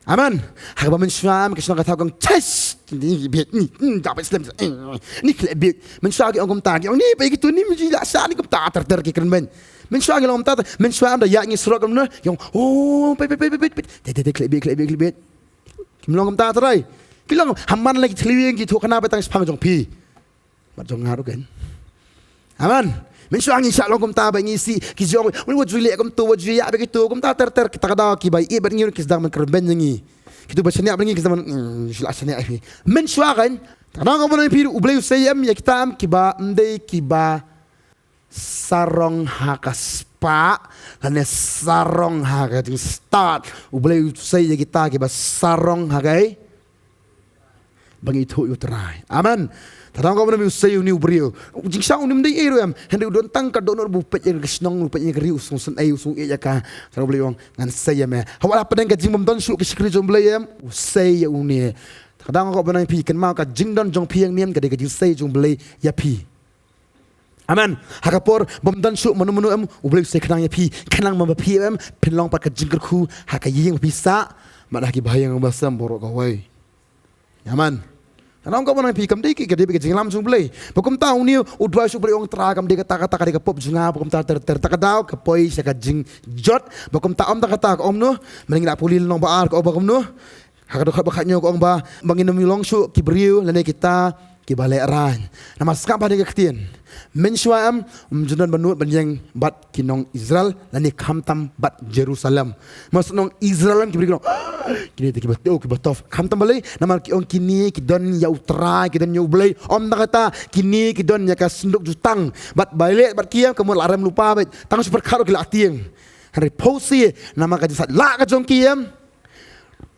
Amen. Ha kaba mynshuwa em, ka shnong ka thaw ka ong, chesh, ni bieit, ni, ni da ba slem, ni khleh bieit. Mynshuwa ki ong kumta, ki ong ni ba kito ni, mynji la sah ni kumta ter ter ki kren beiñ. Mynshuwa ki long kumta, mynshuwa em da ïa ngi surok kumno, ki ong, oh, peit, peit, peit, peit, peit. Te, te, te, khleh bieit, khleh bieit, khleh bieit. Kim long kumta, trai. Ki long ha man la ki thliew ïing, ki thuh khana ba tang shaphang jong phi bad jong nga ruh kein. Amen. Mynshuwa ngi shah long kumta ba ngi isih, ki jong, wat ju leh kumto, wat ju ïa ba kito, kumta ter ter, kita ka daw kiba ïeit bad ngi ruh ki sdang ban kren beiñ ïa ngi. Kito ba shaniah bad ngi ki sdang ban, mm, shu la shaniah ïa phi. Mynshuwa kein, te ka daw kaba nang ïa phi ruh, U Blei u sei em ïa kita em, kiba ym dei kiba sarong ha ka spah lane sarong ha ka jingstad. U Blei u sei ïa kita kiba sarong ha kaei? Ba ngi ithuh ïa U Trai. Amen. Te ka daw kaba nang ïa phi, u sei ïa une u briew. U jingshisha une um dei ei ruh em. Hynrei u don tang ka dohnud ba u peit ïa ka shnong, u peit ïa ka ri, u sngewsynei, u sngewieit ïa ka. Te U Blei u ong, ngan sei ïa me. Haba la pdeng ka jingbymdon shuh ka shakri jong U Blei em, u sei ïa une. Te ka daw kaba nang ïa phi, kynmaw, ka jingdon jong phi hangne em ka dei ka jingsei jong U Blei ïa phi. Amen. Ha ka por bym don shuh mano mano em, U Blei u sei khnang ïa phi, khnang ba ma phi em phin long pat ka jingkyrkhu ha ka ïing ba phi sah, bad ha ki bahaïing ba sem baroh kawei. Amen. Nga ong ka ban phi kam dei ki, ka dei ka jinglam jong U Blei. Ba kumta une u duwai sha U Blei, ong Trai, kam dei kata, kata ka dei ka pop jong nga, ba kumta ter ter, ta ka daw ka poi sha ka jingjot. Ba kumta ym ta kata ka ong kumno, mynta ngi la pule lynnong ba ar ka ong ba kumno. Ha ka dkhot ba khathynñiew ka ong ba, ba ngin ym long shuh ki briew lane kita kiba lehraiñ. Namar sngap bha ïa ka ktien. Mynshuwa em, ym ju don ba nud ban ïeng bad ki nong Israel lane khamtam bad Jerusalem. Mar shu ong Israel em, ki briew ki ong, kine te kiba tough, kiba tough. Khamtam balei? Namar ki ong kine ki don ïa U Trai, ki don ïa U Blei. Ym tang kata, kine ki don ïa ka synduk jutang. Bad balei bad ki em, ka mut la rem lypa beit. Tang shu pyrkhat ruh ki la tieng. Hynrei pause, namar ka jingsatlak ka jong ki em,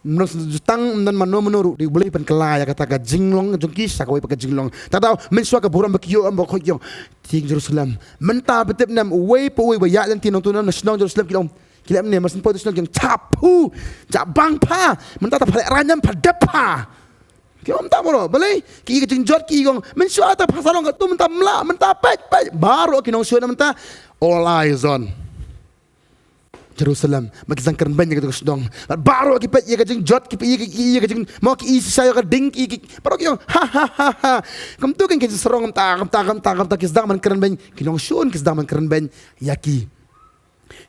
ym don synduk jutang, ym don mano mano ruh, dei U Blei u pynkylla ïa kata ka jinglong jong ki sha kawei pat ka jinglong. Ta daw, mynshuwa ka burom ba ki ïoh em, ba ki ong, tieng Jerusalem. Mynta phi tip ne em, uwei pa uwei ba ïaid lynti nongtuh na shnong Jerusalem, ki ong, ki leh ne em, mar shu poi tu shnong ki ong, chap phu, chap bang pha. Mynta ta pha lehraiñ em, pha dep pha. Ki ong mynta baroh, balei? Ki ïa ka jingjot, ki ong, mynshuwa ta pha sa long katto, mynta ym lah, mynta peit, peit. Baroh ki nongshun mynta, all eyes on Jerusalem, ba ki sdang kren beiñ ïa kata ka shnong. Bad baroh ki peit ïa ka jingjot, ki peit ïa ka, ïa ka jing, mo ki i shisha ïa ka ding, ki, ki, baroh ki ong, ha, ha, ha, ha. Kumta kein ki jingsarong, kumta, kumta, kumta, kumta, ki sdang ban kren beiñ, ki nongshun ki sdang ban kren beiñ ïa ki.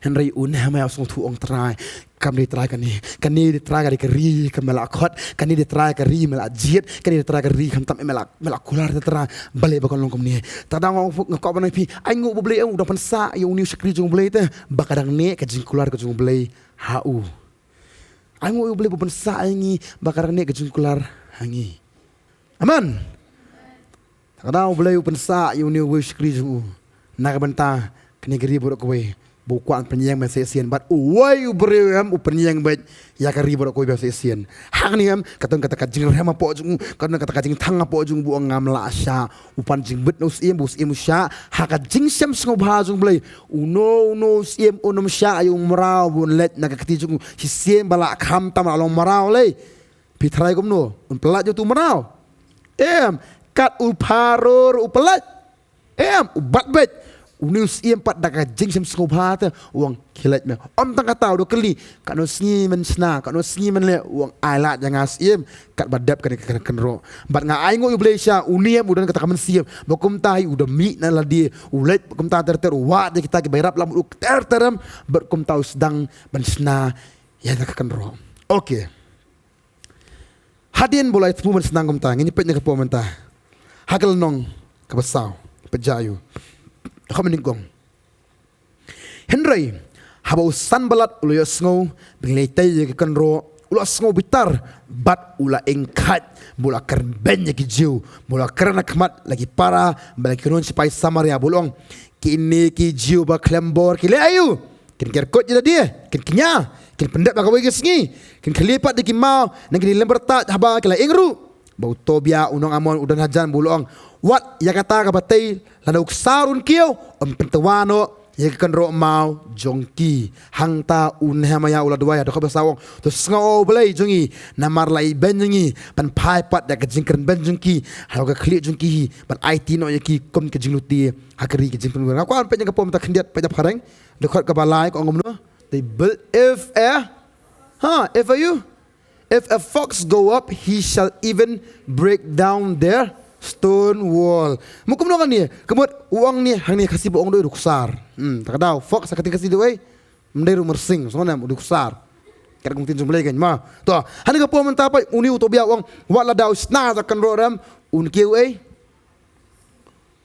Hynrei u Nehemiah u sngewthuh, ong Trai, kam dei Trai kane, kane dei Trai ka dei ka ri ka me la khot, kane dei Trai ka ri me la jied, kane dei Trai ka ri khamtam me la, me la kular te Trai, balei ba kan long kumne. Ta dang nga kwah ban ong ïa phi, ainguh ba U Blei u dang pynsah ïa une u shakri jong U Blei te ba ka dang neh ka jingkular ka jong U Blei ha u. Ainguh ïa U Blei ba u pynsah ïa ngi ba ka dang neh ka jingkular ha ngi. Amen. Ta ka daw U Blei u pynsah ïa une uwei u shakri jong u na ka bynta kane ka ri baroh kawei, ba u kwah ban pynïeng ban shisien, bad uwei u briew em u pynïeng beit ïa ka ri baroh kawei ban shisien. Hangne em, ka don kata ka jingrhem hapoh jong u, ka don kata ka jingthang hapoh jong u, ba u ong ngam lah shah. U pan jingbit na u syiem, ba u syiem u shah. Ha ka jingshem sngewbha jong U Blei, uno uno u syiem un ym shah ïa u mraw ba un leit na ka kti jong u. Shisien ba lah khamtam la long mraw lei. Phi tharai kumno? Un pyllait ïa uto u mraw? Em, kat u Pharaoh ruh u pyllait. Em, u bat beit. Une u syiem pat da ka jingshem sngewbha te u ong, khie leit me. Ym tang kata, u da kylli, katno sngi men shna, katno sngi men leh, u ong, ai lad ïa nga syiem, katba dep kane ka kynroh. Bad nga ainguh ïa U Blei shisha, une em u don kata ka mynsiem, ba kumta hi u da mih na lade, u leit kumta ter ter, u wad ïa kita kiba ïarap lang bad u ter ter em, bad kumta u sdang ban shna ïa kata ka kynroh. Okay. Hadien ba u la ïathuh ban shna kumta, ngin ïa peit na ka por mynta. Ha ka lynnong kaba saw, peit ïa u. Kham nyngkong. Hynrei haba u Sanballat u la ïohsngew ba ngi la ïatei ïa ka kynroh, u la sngew bitar bad u la ïeng khait, ba u la kren beiñ ïa ki Jiw, ba u la kren ha khmat la ki para bad la ki kynhun sipai Samaria, ba u la ong, kine ki Jiw ba khlem bor ki leh aïu? Kin ker kut ïa lade, kin kñia, kin pyndep ha kawei ka sngi, kin khlieh pat da ki maw, nang kin lem byrta haba ki la ïeng ruh. Bad u Tobia u nong Amon u don hajan, bad u la ong, wat ïa kata kaba tei, lada u ksar un kiew, yn pyntwa noh ïa ka kynroh maw jong ki. Hangta u Nehemiah u la duwai, ha dkhot ba saw u ong, to sngew, O Blei jong ngi, namar la ibeiñ ïa ngi ban phai pat ïa ka jingkren beiñ jong ki ha ka khlieh jong ki hi, ban aiti noh ïa ki kum ka jinglute ha ka ri ka jingpynwir. Nga kwah ban peit ïa ka por mynta khyndiat, peit da phareng. Dkhot kaba lai ka ong kumno? They build, if a, ha, if a you, if a fox go up, he shall even break down their stone wall. Mut kumno kane? Ka mut u ong ne, hangne Khasi ba ong dei u ksar. Hmm, ta ka daw, fox ha ka ktien Khasi dei u ei? Ym dei ruh, myrsing, sngewbha ne em, u dei u ksar. Kat kum ktien jong U Blei kein ma. To, hangne ka por mynta pat une u Tobia u ong, wat lada u shna ïa ka kynroh re em, un kiew ei?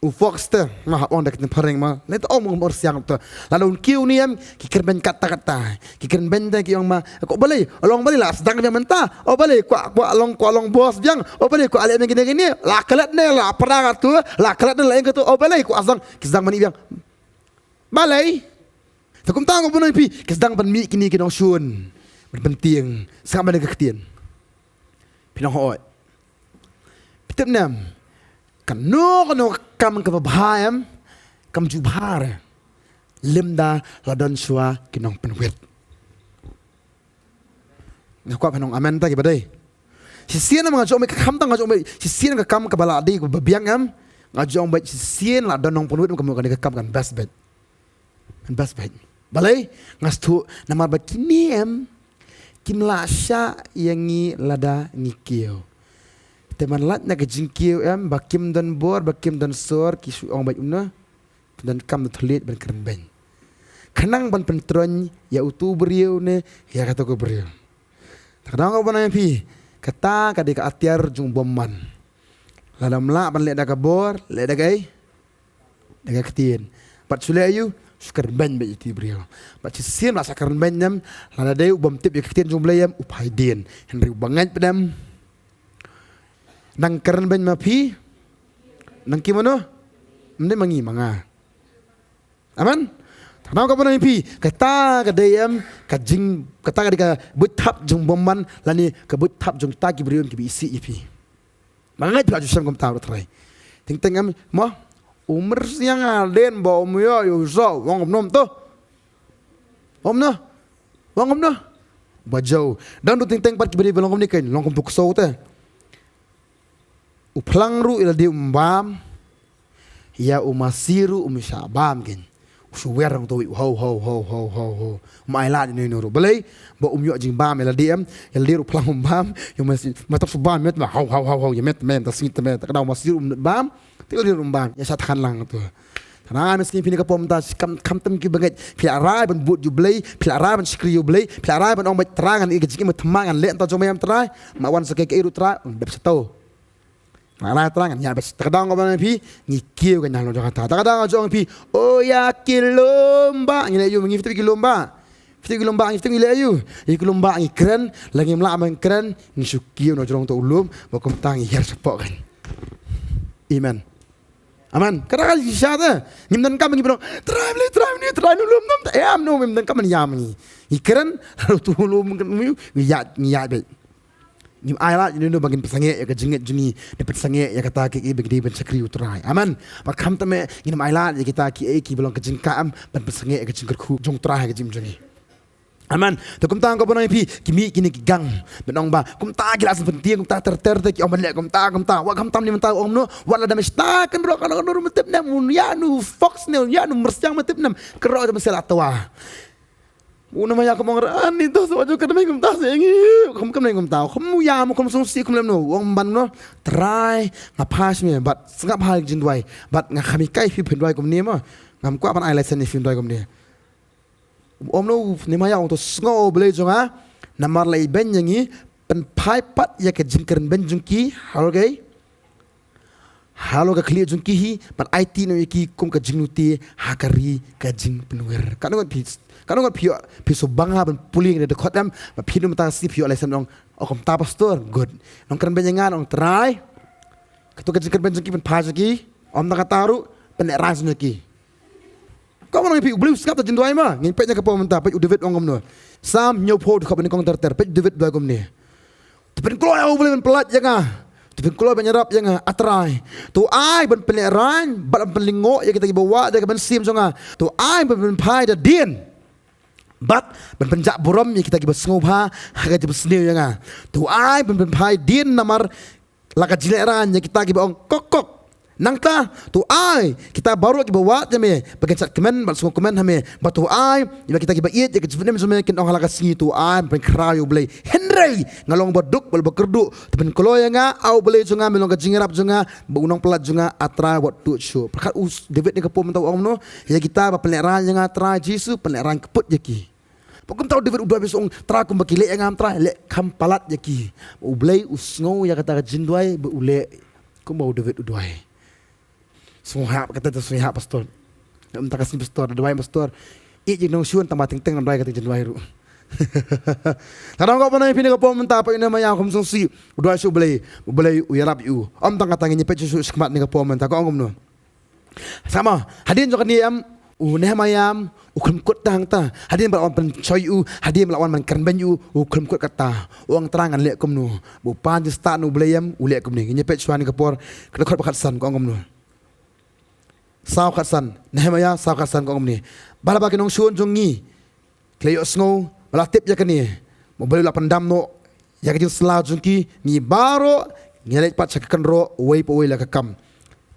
U fox te, ma hap ong da ka ktien phareng ma. Lei te ong ma u myrsiang te. Lada un kiew ne em, ki kren beiñ katta katta. Ki kren beiñ te ki ong ma, ko balei, long balei la sdang biang mynta? O balei, kwah, kwah long, kwah long boss biang? O balei, kwah leh biang kine kine? La klet ne, la pra kato, la klet ne, la ïeng kato? O balei, kwah sdang, ki sdang ban ïeng biang. Balei? Te kumta nga kwah ban ong ïa phi, ki sdang ban mih kine ki nongshun ban pyntieng. Sngap bha ïa ka ktien. Phi nong hoi. Phi tip ne em, kano kano ka kam kaba bha em, kam ju bha re lymda la don shuwa ki nongpynwit. Nga kwah phin ong amen ta kiba dei. Shisien em nga ju ong beit, khamtam nga ju ong beit, shisien ka kam kaba la dei kaba biang em, nga ju ong beit shisien la don nongpynwit em, ka mut kane ka kam kan best beit. Kan best beit. Balei? Nga sngewthuh namar ba kine em kim lah shah ïa ngi lada ngi kiew. Te man lait na ka jingkiew em, ba kim don bor, ba kim don sor, ki shu ong beit kumno? Pyndonkam da thylliej ban kren beiñ. Khnang ban pyntroiñ ïa utu u briew ne ïa kato ka briew. Te ka daw kaba nang ïa phi, kata ka dei ka atiar jong u bymman. Lada ym lah ban leh da ka bor, leh da kaei? Da ka ktien. Bad shu leh aïu? Shu kren beiñ bad ïa utu u briew. Bad shisien ba sa kren beiñ ne em, lada dei u bym tip ïa ka ktien jong u Blei em, u phai dien. Hynrei uba ngeit pat em, nang kren beiñ ma phi, nang ki mano? Ym dei ma ngi, ma nga. Amen. Te ka daw kaba nang ïa phi, kata ka dei em, ka jing, kata ka dei ka buit thap jong u bymman, lane ka buit thap jong kita ki briew kiba isih ïa phi. Ba nga ngeit phi la ju shem kumta, bro, Trai. Teng teng em, mo, u myrsiang hadien ba um ïoh ïa u soh, u ong kumno to? Ong kumno? U ong kumno? Ba jew. Dang duh teng teng pat kiba dei ba long kumne, kein long kum tu ksew te. U phlang ruh ïa lade um bam. Ïa u masi ruh um shah bam, kein. U shu wer hangto, u haw, haw, haw, haw, haw, haw. Um ailad ïa uno uno ruh. Balei? Ba um ïoh jingbam ïa lade em. Ïa lade ruh phlang um bam. Ïa u masi, ma tang shu bam ïa met, ma haw, haw, haw, haw, ïa met, met, ta sngi te met. Te ka daw u masi ruh um nud bam. Te ka lade ruh um bam. Ïa shah than lang to. Te na mynsngi phi ne ka por mynta, kam, khamtam kiba ngeit. Phi la rai ban bud ïa u Blei, phi la rai ban shakri ïa u Blei, phi la rai ban ong beit Trai ngan ïa ka jingim thma ngan leh nangta jong me em Trai. Ma wan sa kaei kaei ruh Trai, un dep shato. Nga la thrang ngan ïa beit. Te ka daw nga ong ïa phi, ngi kiew ka ñialong jong kata. Te ka daw nga ong ïa phi, o ïa ki lum ba, ngi leh aïu, ngi fiteng ki lum ba. Fiteng ki lum ba, ngi fiteng ngi leh aïu. Ïa ki lum ba ngi kren, la ngim lah ban kren, ngi shu kiew na jrong to u lum, ba kumta ngi hiar shapoh kan. Amen. Amen. Ka da ka shisha te. Ngim donkam ngi pynlong, Trai Blei, Trai Blei, Trai Blei, lum nam te. Em no, ngim donkam ban ïam ngi. Ngi kren, tu lum ngi ïa, ngi ïa beit. Ngim ailad ïa uno uno ba ngin pynsangeh ïa ka jingngeit jong ngi, ne pynsangeh ïa kata kiei ba ngi dei ban shakri u Trai. Amen. Bad khamtam eh ngin ym ailad ïa kita kiei kiba long ka jingkam ban pynsangeh ïa ka jingkyrkhu jong u Trai ha ka jingim jong ngi. Amen. Te kumta nga kwah ban ong ïa phi, ki mih kine ki gang. Ban ong ba kumta ki la sngewthuh, kumta ter ter te ki ong ban leh kumta kumta. Wat khamtam ne mynta ong no, wat la dang mynta kynroh kynroh mynta tip ne, un ïa no fox ne, un ïa no myrsiang mynta tip ne. Kynroh te mynta la twa. U na ma ïa kum ong ra, ani to sa ju ka dmai kumta se ngi. Kum kum nai kumta. Kum u ïa mo kum song si kum lem no. Ong ban no. Trai nga phai sha me bad sngap ha ka jingduwai. Bad nga kham hikai phi phin duwai kumne mo. Ngam kwah ban ai lesen ïa phi duwai kumne. Ong no, ne ma ïa ong to sngew Blei jong nga. Namar la ibeiñ ïa ngi pynphai pat ïa ka jingkren beiñ jong ki. Halor kaei? Halor ka khlieh jong ki hi, ban aiti noh ïa ki kum ka jinglute ha ka ri ka jingpynwer. Katno ngut phi, katno ngut phi, phi sngewbha ban pule ïa kane ka dkhot em, ba phi nym mynta ka sngi phi ïoh lesen ong, o kumta pastor, good. Nongkren beiñ ïa nga ong Trai. Kato ka jingkren beiñ jong ki pynphai jong ki, ym tang kata ruh, pynlehraiñ jong ki. Ka wan ong ïa phi U Blei u sngap ïa ka jingduwai ma. Ngin peit na ka por mynta, peit u David u ong kumno. Salm hynñiewphew dkhot ba nyngkong ter ter, peit u David u duwai kumne. To pynkloi, ah, U Blei ban pyllait ïa nga. To pynkloi ban ïarap ïa nga, ah Trai. To ai ban pynlehraiñ bad ban pynlyngngoh ïa kita kiba wad ïa ka mynsiem jong nga. To ai ban pynphai da dien bad ban pynjah burom ïa kita kiba sngewbha ha ka jingpynsniew ïa nga. To ai ban pynphai dien namar la ka jinglehraiñ ïa kita kiba ong kok kok. Nangta to ai kita baroh kiba wad ïa me ba kin shad kmen bad sngewkmen ha me, bad to ai ïa kita kiba ïeit ïa ka jingpynim jong me kin ong ha la ka sngi, to ai ban pynkhraw ïa U Blei. Hynrei nga long ba duk bad ba kyrduh, to pynkloi ïa nga, ah U Blei jong nga, me long ka jingïarap jong nga bad u nongpyllait jong nga, ah Trai, wat tuid shuh. Pyrkhat u David ne ka por mynta u ong kumno, ïa kita ba pynlehraiñ ïa nga Trai Jisu, pynlehraiñ kyput ïa ki. Ba kumta u David u duwai ba u ong, Trai, kumba ki leh ïa nga Trai, leh kham palat ïa ki. U Blei u sngew ïa kata ka jingduwai ba u leh kumba u David u duwai. Sngewhap kata, te sngewhap pastor. Mynta ka sngi pastor, duwai pastor. Ïeit ïa nongshun tang ba teng teng duwai kata jingduwai ruh. Te ka daw nga kwah ban ong ïa phi ne ka por mynta, peit u Nehemiah kum sngewsih u duwai sha U Blei, U Blei u ïarap ïa u. Ym tang kata, ngin ïa peit shuh shuh shakhmat ne ka por mynta, ka ong kumno. Sama, hadien jong kane em, u Nehemiah em, u khlem kut tang ta. Hadien ba la wan pynshoi u, hadien ba la wan ban kren beiñ u, u khlem kut kata. U ong, Trai, ngan leh kumno? Ba u pan jingstad na U Blei em, u leh kumne. Ngin ïa peit shuwa ne ka por, ka dkhot ba khatsan, ka ong kumno. Saw khatsan, Nehemiah saw khatsan, ka ong kumne. Ba la ba ki nongshun jong ngi ki la ïohsngew, ba la tip ïa kane, ba U Blei u la pyndam noh ïa ka jingsylla jong ki, ngi baroh ngi leit pat sha ka kynroh, uwei pa uwei la ka kam.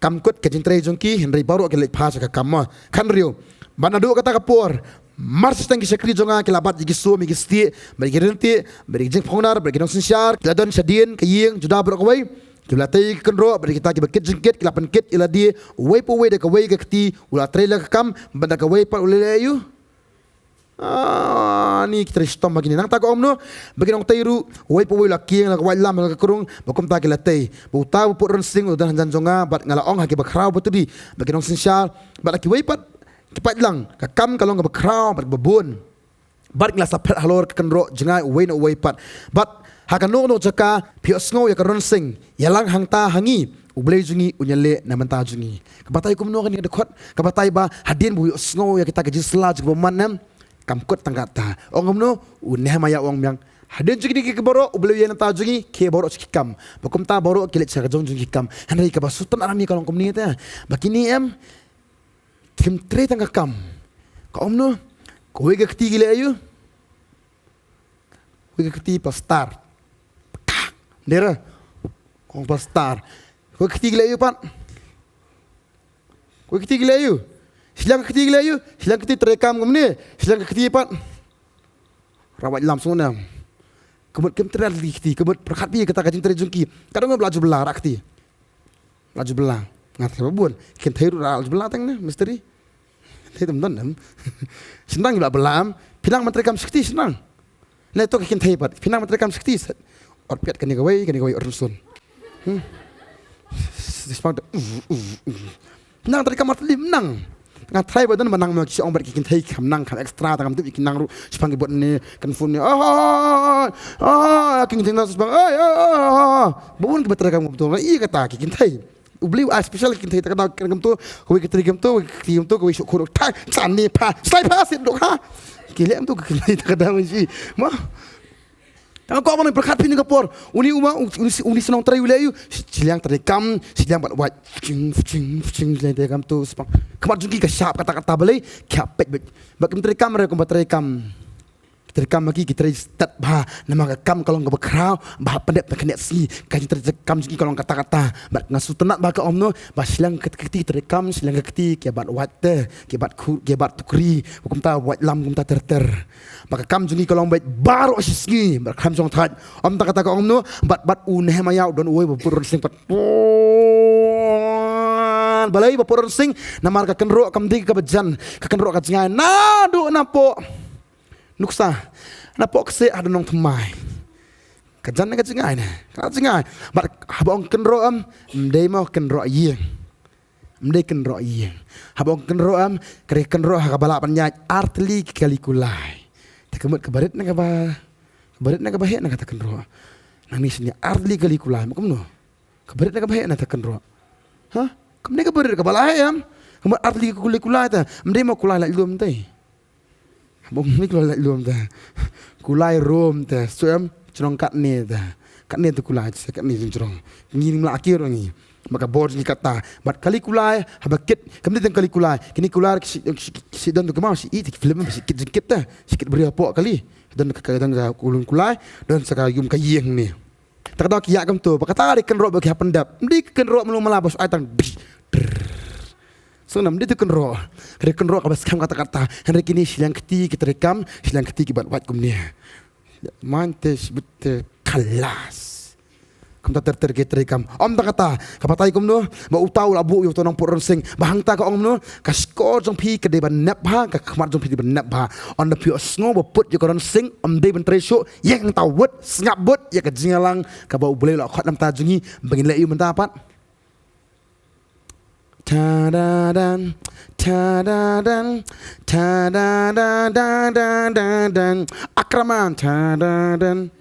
Kam kut ka jingtrei jong ki, hynrei baroh ki leit pat sha ka kam, ma. Khathynriew, bad naduh kata ka por, mar shisha tang ki shakri jong nga ki la bat ïa ki sum, ïa ki stieh, bad ïa ki ryntih, bad ïa ki jingphongnar, bad ïa ki nongsynshar, ki la don shadien ka ïing Judah baroh kawei. Ki la tei ka kynroh, bad kita kiba kit jingkit ki la pynkit ïa lade, uwei pa uwei da kawei ka kti u la trei la ka kam, bad da kawei pat u la leh ïa u. Ah, ni ki trei shitom ha kine. Nangta ka ong kumno, ba ki nongtei ruh uwei pa uwei u la kieng la ka waitlam la ka krung, ba kumta ki la tei. Ba uta u Pud Rynsieng u don hajan jong nga, bad nga la ong ha kiba khraw ba tudi, ba ki nongsynshar, bad ha kiwei pat ki paidlang, ka kam ka long kaba khraw bad kaba bun. Bad ngi la sa phet halor ka kynroh jngai uwei na uwei pat. Bad ha kano kano jaka phi ïohsngew ïa ka Rynsieng ïalang hangta ha ngi, U Blei jong ngi un ïaleh na bynta jong ngi. Ka batai kumno kane ka dkhot? Ka batai ba hadien ba u ïohsngew ïa kita ki jingsylla jong ka bymman, em, kam kut tang katta. Ong kumno, u Nehemiah u ong biang, hadien jong kine kiei kiei baroh U Blei u ïaleh na bynta jong ngi, kiei baroh sha ki kam. Ba kumta baroh ki leit sha ka jong jong ki kam. Hynrei kaba sngewtynnat hangne ka long kumne te, ba kine, em, kim trei tang ka kam. Ka ong kumno, kawei ka kti ki leh ïa u, kawei ka kti pastor. Dera. Kong pastor. Kawei ka kti ki leh ïa u pat. Kawei ka kti ki leh ïa u. Shiliang ka kti ki leh ïa u. Shiliang ka kti trei kam kumne. Shiliang ka kti pat, rawat lam sung nam. Ka mut kim trei lei ka kti, ka mut pyrkhat phi kata ka jingtrei jong ki. Ka dang ba la ju bylla ra ka kti. La ju bylla. Nga te ba bun. Kynthei ruh la ju bylla tang ne, misteri. Kynthei tam don em. Shynrang la bylla em. Phi nang ban trei kam sha kti shynrang. Ne to ki kynthei pat. Phi nang ban trei kam sha kti set. Ot piat kane kawei, kane kawei ot rynsun. Hmm. Spang te. Nang trei kam artylli nang. Nga trai ba don ba nang ma ki ong bad ki kynthei kam nang kam extra tang kam tip ki nang ruh. Spang ki bot ne kan phone ne. Ah, ah, ah, ah, ki kynthei nang spang. Ai, ah, ah, ah, ah. Ba bun ki ba trei kam kumto. Nga i kata ki kynthei. U Blei u ai special ki kynthei ta ka daw ki kam to, kawei ki trei kam to, kawei ki kam to, kawei shok khorok thai, san ne pha, sai pha sit dok ha. Ki leh kam to ki kynthei ta ka daw shi. Ma. Tang ko ban pyrkhat phi ne ka por. Uni u ma, u-, uni, uni shnong trei u leh ïa u. Shiliang trei kam, shiliang bad wait. Fching, fching, fching, shiliang trei kam to, spang. Khmat jong ki ka shap kata kata balei, khap pet bet. Bad kim trei kam re kum ba trei kam. Ki trei kam ma ki, ki trei stad bha, namar ka kam ka long kaba khraw, ba pyndep na ka net sngi, ka jingtrei kam jong ki ka long kata kata, bad nga sngewtynnat ba ka ong kumno, ba shiliang ka kti trei kam, shiliang ka kti ki bad wait te, ki bad khu-, ki bad tukri, kumta wait lam kumta ter ter. Ba ka kam jong ki ka long bad baroh shi sngi, bad kham jong thait, ym tang kata ka ong kumno, bad, bad u Nehemiah u don uwei ba Pud Rynsieng pat. Balei ba Pud Rynsieng, namar ka kynroh kam dei kaba jan, ka kynroh ka jngai, naduh napoh. Nuksa, napoh kseh haduh nongthymmai. Ka jan ne ka jngai ne, ka jngai. Bad haba ong kynroh em, ym dei mo kynroh ïing. Ym dei kynroh ïing. Haba ong kynroh em, ka dei kynroh ha kaba lah ban ïaid artylli ki kali kulai. Te ka mut kaba rit ne kaba, kaba rit ne kaba heh ne kata kynroh. Nangne shane artylli kali kulai, mo kumno? Kaba rit ne kaba heh ne ta kynroh. Ha? Kam dei kaba rit, kaba la heh em. Ka mut artylli ki kali kulai te. Ym dei mo kulai lait lum te. Bym dei kulai lait lum te. Kulai rum te. Shu em, jrong katne te. Katne te kulai, te katne jrong. Ngi ym lah kyrpang ngi. Ba ka bor ngi kata. Bad kali kulai, haba kit, kam dei tang kali kulai. Kine kulai, shi, shi, shi don tu kemau, shi i, te ki film, shi kit jingkit te. Shi kit briew hapoh kali. Don ka, ka, don ka kulun kulai, don sa ka ïum ka ïing ne. Ta ka daw ki ïa kumto, ba kata ka dei kynroh ba ki hap pyndep. Ym dei kynroh malu mala ba shu ai tang. Sngewbha ym dei tu kynroh. Ka dei kynroh kaba skhem kata kata. Hynrei kine shiliang kti ki trei kam, shiliang kti ki bad wait kumne. Main te shibit te khalas. Kumta ter ter ki trei kam. Ym tang kata, ka batai kumno, ba uta u la buh ïa uta u nongpud rynsieng. Ba hangta ka ong kumno, ka shkor jong phi ka dei ban nep bha, ka khmat jong phi dei ban nep bha. Ynda phi ïohsngew ba pud ïa ka rynsieng, ym dei ban trei shuh, ïeng hangta wut, sngap bud, ïa ka jingïalang, kaba U Blei u la khot na bynta jong ngi, ba ngin leh ïa u mynta pat. Ta da dan, ta da dan, ta da da da da da dan. Akraman, ta da dan.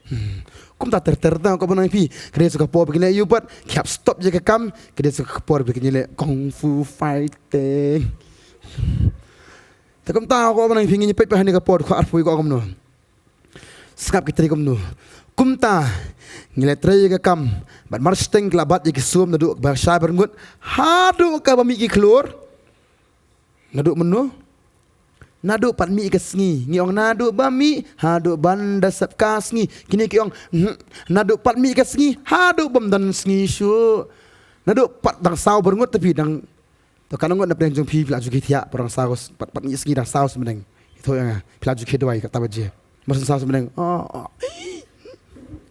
Hmm. Kumta ter ter ta, ko ba nang phi. Ka dei sa ka por ba kin leh ïa u pat, ki hap stop ïa ka kam, ka dei sa ka por ba kin leh kung fu fighting. Te kumta ko ba nang phi ngin ïa peit pat ha kane ka por, ko arphew ko kumno. Sngap ki trei kumno. Kumta, ngi la trei ïa ka kam, bad mar shiteng ki la bat ïa ki sum naduh ba shai byrngut, haduh kaba mih ki khlur. Naduh mynno? Naduh pat mih ka sngi. Ngi ong naduh ba mih, haduh ban da sep ka sngi. Kine ki ong, hmm, naduh pat mih ka sngi, haduh bym don sngi shuh. Naduh pat dang saw byrngut te phi dang, to katno ngut na pdeng jong phi, phi la ju khie thiah, pat dang saw, pat, pat mih sngi dang saw symneng. Ito ïa nga, phi la ju khie dawai kata ba je. Mar syn saw symneng. Oh, oh.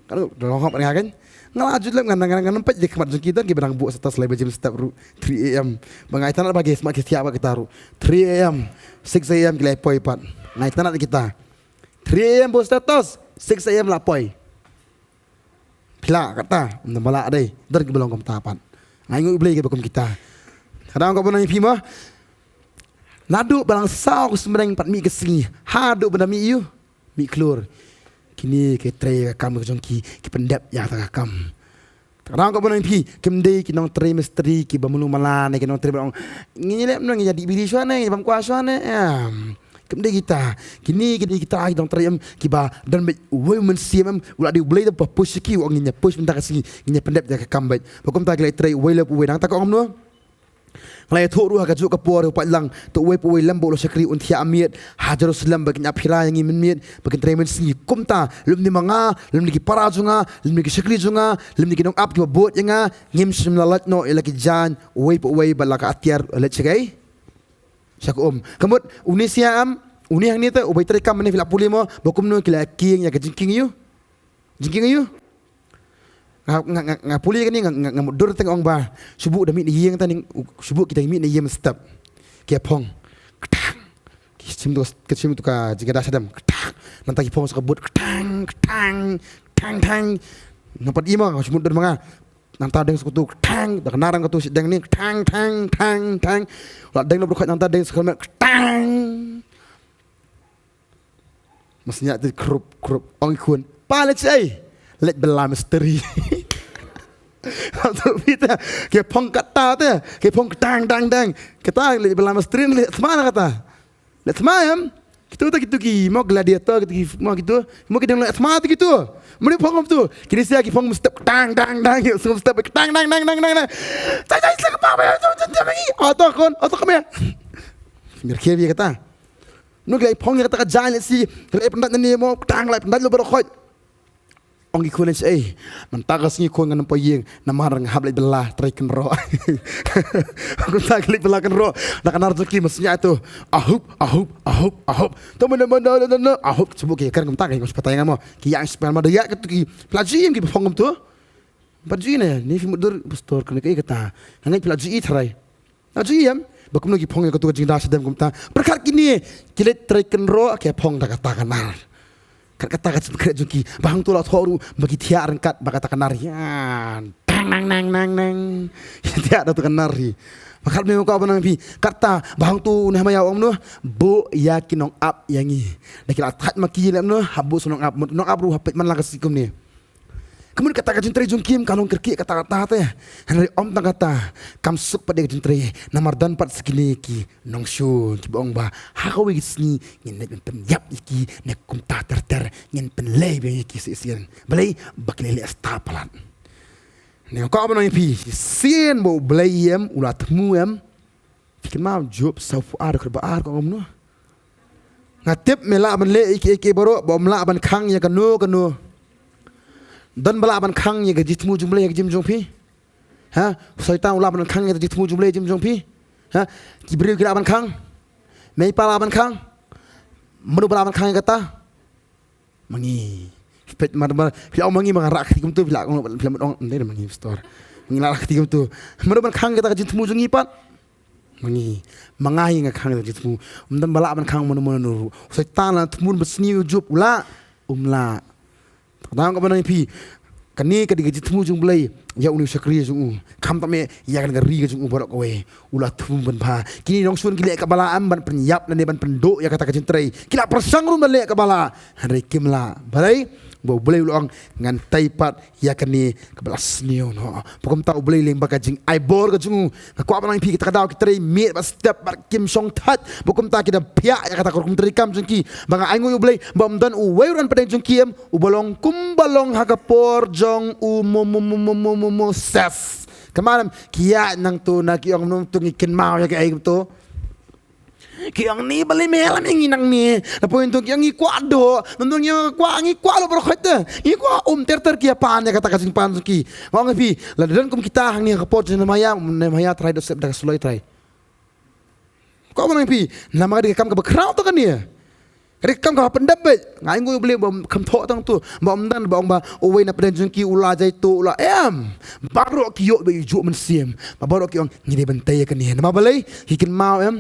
Katno, dang hok nga kan. Nga la ju lem, ngan, ngan, ngan peit ïa ki khmat jong ki, don kiba dang buh status lai baje mynstep ruh, three a.m. Ba nga ïa tang ba ki smat ki thiah ba kita ruh, three a.m., six a.m. ki la poi pat. Nga ïa tang kita, three a.m. buh status, six a.m. la poi. Phi lah kata, ym don ba lah dei, don kiba long kumta pat. Nga ainguh ïa U Blei kiba kum kita. Kata nga kwah ban ong ïa phi mo, naduh ba dang saw ka sngi pat mih ka sngi haduh ban da mih ïa u mih khlur, kine ki trei ka kam ka jong ki, ki pyndep ïa kata ka kam. Kata nga kwah ban ong ïa phi, kim dei ki nongtrei mistri kiba malu mala ne ki nongtrei ba ong, ngi leh mano, ngi ïa dih biri shuwa ne, ngi bam kwah shuwa ne, em. Kim dei kita. Kine ki dei kita ki nongtrei em, kiba don beit uwei u mynsiem em, u la dei U Blei da ba push ïa ki, u ong ngin ïa push mynta ka sngi, ngin ïa pyndep ïa ka kam beit. Ba kumta ki la trei uwei lem uwei, nangta ka ong mano? Nga la ïathuh ruh ha kajuh ka por, u paidlang, to uwei pa uwei lem ba u la shakri un thiah miet ha Jerusalem ba kin ap hira ïa ngi mynmiet, ba kin trei mynsngi. Kumta lymne ma nga, lymne ki para jong nga, lymne ki shakri jong nga, lymne ki nongap kiba bud ïa nga, ngim shym la lait noh ïa la ki jaiñ uwei pa uwei, bad la ka atiar leit sha kaei? Sha ka um. Ka mut une sha em, une hangne te uba trei kam, mynne phi la pule mo ba kumno ki la kieng ïa ka jingkieng ïa u, jingkieng ïa u. Nga, nga, nga, nga pule kane, nga, nga, nga mutdur te nga ong ba shu buh da mih na ïing te, shu buh kita mih na ïing mynstep. Ki phong. Ktang. Ki shim tu, ki shim tu ka jingkada shadem. Ktang. Nangta ki phong sha ka board. Ktang, ktang, ktang, ktang. Nga pat ïa ma nga, shu mutdur ma nga. Nangta deng sha katu, ktang. Da ka narang katu shi deng ni, ktang, tang, tang, tang. La deng na brukhat, nangta deng sha ka met, ktang. Mas nya te krup, krup, ong i khun. Pa leit shaei? Leit bylla mistri. Atu phi te, ki phong kata te, ki phong ktang, tang, tang. Kata leit bylla mistri, leit thma na kata. Leit thma em? Kitu te, kitu ki mo gladiator, kitu ki mo, kitu. Mo ki dang leit thma te kitu. Mane phong em tu. Kine sha ki phong mynstep ktang, tang, tang. Ki phong mynstep ktang, tang, tang, tang, tang. Tai, tai, sla ka pa, pa, tai, tai, tai, tai. Oto khun, oto khun ya. Mir khie bi kata. Nong ki la phong ïa kata ka jaiñ lehse, ki la pyndait nangne mo, ktang, la pyndait lo baroh khoit. Ong ki khun, shaei? Mynta ka sngi khun ngan ym poi ïing, namar nga hap leit bylla trei kynroh. Kumta ki leit bylla kynroh. Na ka nar jong ki, mas nya tu. Ahup, ahup, ahup, ahup. To mano, mano, mano, mano, ahup, shu buh ki kren kumta, ki ngam shu batai nga mo. Ki ïa shu pynmada ïa katu ki. Phi la ju ïohi em kiba phong kumtu? Phi la ju ïohi ne, ne phi mutdur, pastor, kane kaei kata. Nga ngeit phi la ju ïohi tharai. Nga ju ïohi em ba kumno ki phong ïa katu ka jingda shadem kumta. Pyrkhat kine, ki leit trei kynroh, ki phong da kata ka nar. Kat kata ka jingkhreh jong ki, ba hangto la thoh ruh ba ki thiah ryngkat bad kata ka nar. Ïa, tang, nang, nang, nang, nang. Ki thiah da kata ka nar hi. Pyrkhat me, nga kwah ban ong ïa phi, kata ba hangto u Nehemiah u ong mano, buh ïa ki nongap ïa ngi. Da ki la thait ma ki leh mano, hap buh sha nongap, nongap ruh hap peit man la ka sngi kumne. Ka mut kata ka jingtrei jong ki ka long kyrkieh kata kata te. Hynrei ym tang kata, kam suk pat ïa ka jingtrei, namar don pat sa kine ki nongshun kiba ong ba ha kawei ka sngi ngin leit ban pynïap ïa ki, ne kumta ter ter ngin pynlei biang ïa ki shisien. Balei? Ba ki leh leh stad palat. Ne nga kwah ban ong ïa phi, shisien ba U Blei em, u la thmu em, phi kynmaw Job sawphew ar, dkhot ba ar ka ong kumno? Nga tip me lah ban leh ïa kiei kiei baroh, ba ym lah ban khang ïa kano kano. Don ba lah ban khang ïa ka jingthmu jong U Blei ha ka jingim jong phi? Ha? U Soitan u lah ban khang ïa ka jingthmu jong U Blei ha ka jingim jong phi? Ha? Ki briew ki lah ban khang? Mei pa lah ban khang? Mano ba lah ban khang ïa kata? Ma ngi. Peit, mar, mar, phi la ong ma ngi, ma nga rah kti kumtu, phi la ong, phi la mut ong, ym dei ma ngi, pastor. Ma ngi la rah kti kumtu. Mano ban khang kata ka jingthmu jong ngi pat? Ma ngi. Ma nga hi nga khang kata ka jingthmu. Ym don ba lah ban khang mano mano ruh. U Soitan la thmu ba sniew ïa u Job, u lah? Um lah. Te nga kwah ban ong ïa phi, kane ka dei ka jingthmu jong U Blei ïa une u shakri jong u. Khamtam eh ïa kane ka ri ka jong u baroh kawei. U la thmu ban bha. Kine ki nongshun ki leh ka ba lah em ban pynïap lane ban pynduh ïa kata ka jingtrei. Ki la pyrshang ruh ban leh ka ba lah, hynrei kim lah. Balei? Ba U Blei u la ong, ngan tei pat ïa kane ka ba la sniew noh. Ba kumta U Blei lyngba ka jingai bor ka jong u. Nga kwah ban ong ïa phi, kita ka daw ki trei miet bad step bad kim shong thait. Ba kumta ki da phiah ïa kata ka rukom treikam jong ki. Ba nga ainguh ïa U Blei ba ym don uwei ruh na pdeng jong ki em uba long kumba long ha ka por jong u Mo-, Mo-, Mo-, Mo-, Mo-, Mo-, Moses. Kynmaw em, ki ïaid nangto, na ki ong, nangto ngi kynmaw ïa kaei to. Ki ong, ni balei me lam ïa ngi nangne? Na poi nangto ki ong, ngi kwah doh. Nangto ngi ong, kwah, ngi kwah lo baroh khoit te. Ngi kwah um ter ter ki ïa pan ïa kata ka jingpan jong ki. Nga ong ïa phi, lada don kum kita hangne ha ka por jong Nehemiah, Nehemiah trai, Joseph da ka suloi trai. Kwah ban ong ïa phi, namar ka dei ka kam kaba khraw to kane. Ka dei ka kam kaba pyndep beit. Nga ainguh ïa U Blei ba kham thoh tang tu. Ba ym don ba ong ba uwei na pdeng jong ki u la jaituh, u la em. Baroh ki ïoh ba ïoh mynsiem. Ba baroh ki ong ngi dei ban tei ïa kane. Namar balei? Ki kynmaw em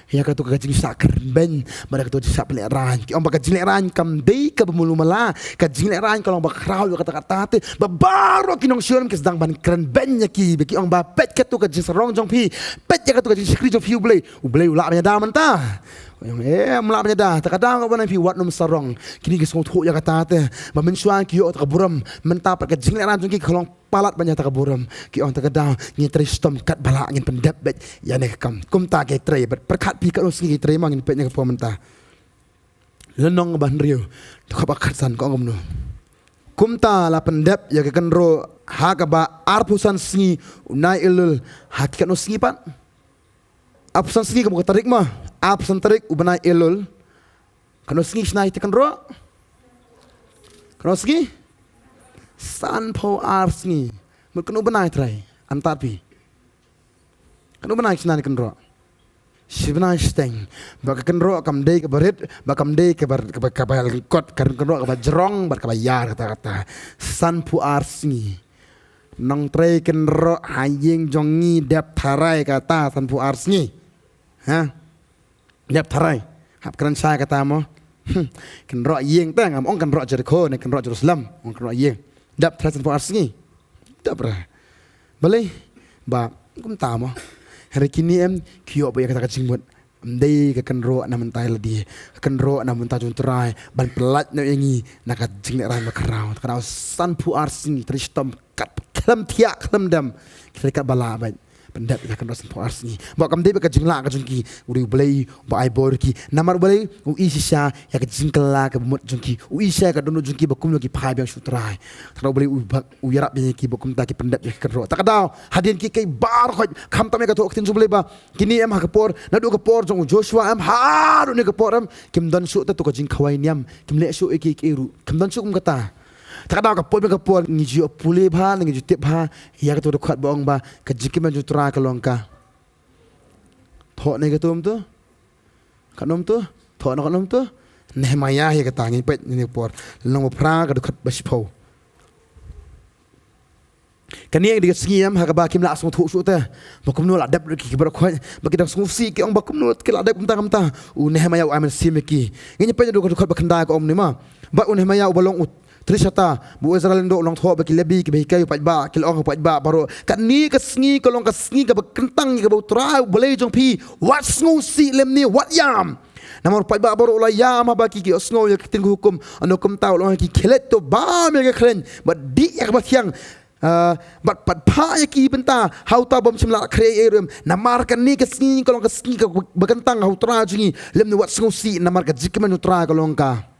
ïa kato ka jingshah kren beiñ bad kato ka jingshah pynlehraiñ. Ki ong ba ka jinglehraiñ kam dei kaba malu mala. Ka jinglehraiñ ka long ba khraw ïa kata katta te. Ba baroh ki nongshun ki sdang ban kren beiñ ïa ki. Ba ki ong ba peit kato ka jingsarong jong phi. Peit ïa kato ka jingshakri jong phi ïa U Blei. U Blei u lah ban ïada mynta. Em, lah ban ïada. Te ka daw kaba nang phi wat nym sarong. Kine ki sngewthuh ïa kata te. Ba mynshuwa ki ïoh ta ka burom. Mynta pat ka jinglehraiñ jong ki ka long palat ban ïa ta ka burom. Ki ong ta ka daw ngin trei shitom katba lah, ngin pyndep beit ïa kane ka kam. Kumta ki trei bad pyrkhat phi katno sngi ki trei ma, ngin peit ïa ka por mynta. Lynnong ba hynriew, dkhot ba khatsan ka ong kumno. Kumta la pyndep ïa ka kynroh ha kaba arphew san sngi u bnai Elul. Ha ki katno sngi pat? Arphew san sngi, ka mut ka tarik ma. Arphew san tarik u bnai Elul. Katno sngi shna ïa ka kynroh? Katno sngi? Sanphew ar sngi. Mut katno bnai, trai? Antad phi. Katno bnai shna ïa ka kynroh? Shi bnai shiteng. Ba ka kynroh kam dei kaba rit, ba kam dei kaba, kaba, kaba lyngkot, ka kynroh kaba jrong bad kaba ïar katta katta. Sanphew ar sngi. Nongtrei kynroh ha ïing jong ngi dep tharai kata sanphew ar sngi? Ha? Dep tharai. Hap kren shai kata mo. Hmm. Kynroh ïing te, ngam ong kynroh Jerikho ne kynroh Jerusalem. Ong kynroh ïing. Dep tharai sanphew ar sngi? Dep re. Balei? Ba kumta mo. Hynrei kine em ki ïoh ba ïa kata ka jingmut. Ym dei ka kynroh na bynta ïa lade. Ka kynroh na bynta jong U Trai ban pyllait noh ïa ngi na ka jinglehraiñ bakhraw. Ka daw sanphew ar sngi, trei shitom kat khlem thiah khlem dem. Ki trei katba lah beit. Pyndep ïa ka kynroh sanphew ar sngi. Ba kam dei beit ka jinglah ka jong ki. U dei U Blei ba ai bor ïa ki. Namar U Blei u i shisha ïa ka jingkylla kaba mut jong ki. U i shisha ïa ka dohnud jong ki ba kumno ki phai biang sha U Trai. Te U Blei u bak u ïarap ïa ki ba kumta ki pyndep ïa ka kynroh. Ta ka daw hadien ki kei baroh khoit, khamtam ïa ka thoh ka ktien jong U Blei ba kine em ha ka por, naduh ka por jong u Joshua em haduh kane ka por em, kim don shuh te to ka jingkhawai niam, kim leh shuh ïa kiei kiei ruh, kim don shuh kum kata. Ta ka daw ka por, ka por ngi ju pule bha, ngi ju tip bha ïa kato ka dkhot ba ong ba ka jingkmen jong U Trai ka long ka. Thoh ne kato, um to? Katno um to? Thoh ne katno um to? Nehemiah ïa kata, ngin peit kane ka por. Lynnong ba phra, ka dkhot ba shiphew. Kane ka dei ka sngi em ha kaba kim lah sngewthuh shuh te ba kumno la dep ki baroh khoit, ba ki dang sngewsih, ki ong ba kumno ki la dep kumta kumta. U Nehemiah u ai mynsiem ïa ki. Ngin ïa peit naduh ka dkhot ba khyndai, ka ong kumne ma. Bad u Nehemiah uba long u trei shata bad u Ezra lyngdoh u nongthoh bad ki Lebi kiba hikai u paidbah ki la ong ha u paidbah baroh, kane ka sngi ka long ka sngi kaba kyntang ïa kaba U Trai U Blei jong phi, wat sngewsih lymne wat ïam. Namar u paidbah baroh u la ïam haba ki ïohsngew ïa ka ktien ka hukum. Hynrei kumta u la ong ha ki, khie leit, to bam ïa ka khleiñ bad dih ïa kaba thiang. Ah, bad, bad phah ïa ki bynta ha uta ubym shym la khreh ei ei ruh em. Namar kane ka sngi ka long ka sngi kaba kyntang ha U Trai jong ngi. Lymne wat sngewsih, namar ka jingkmen U Trai ka long ka.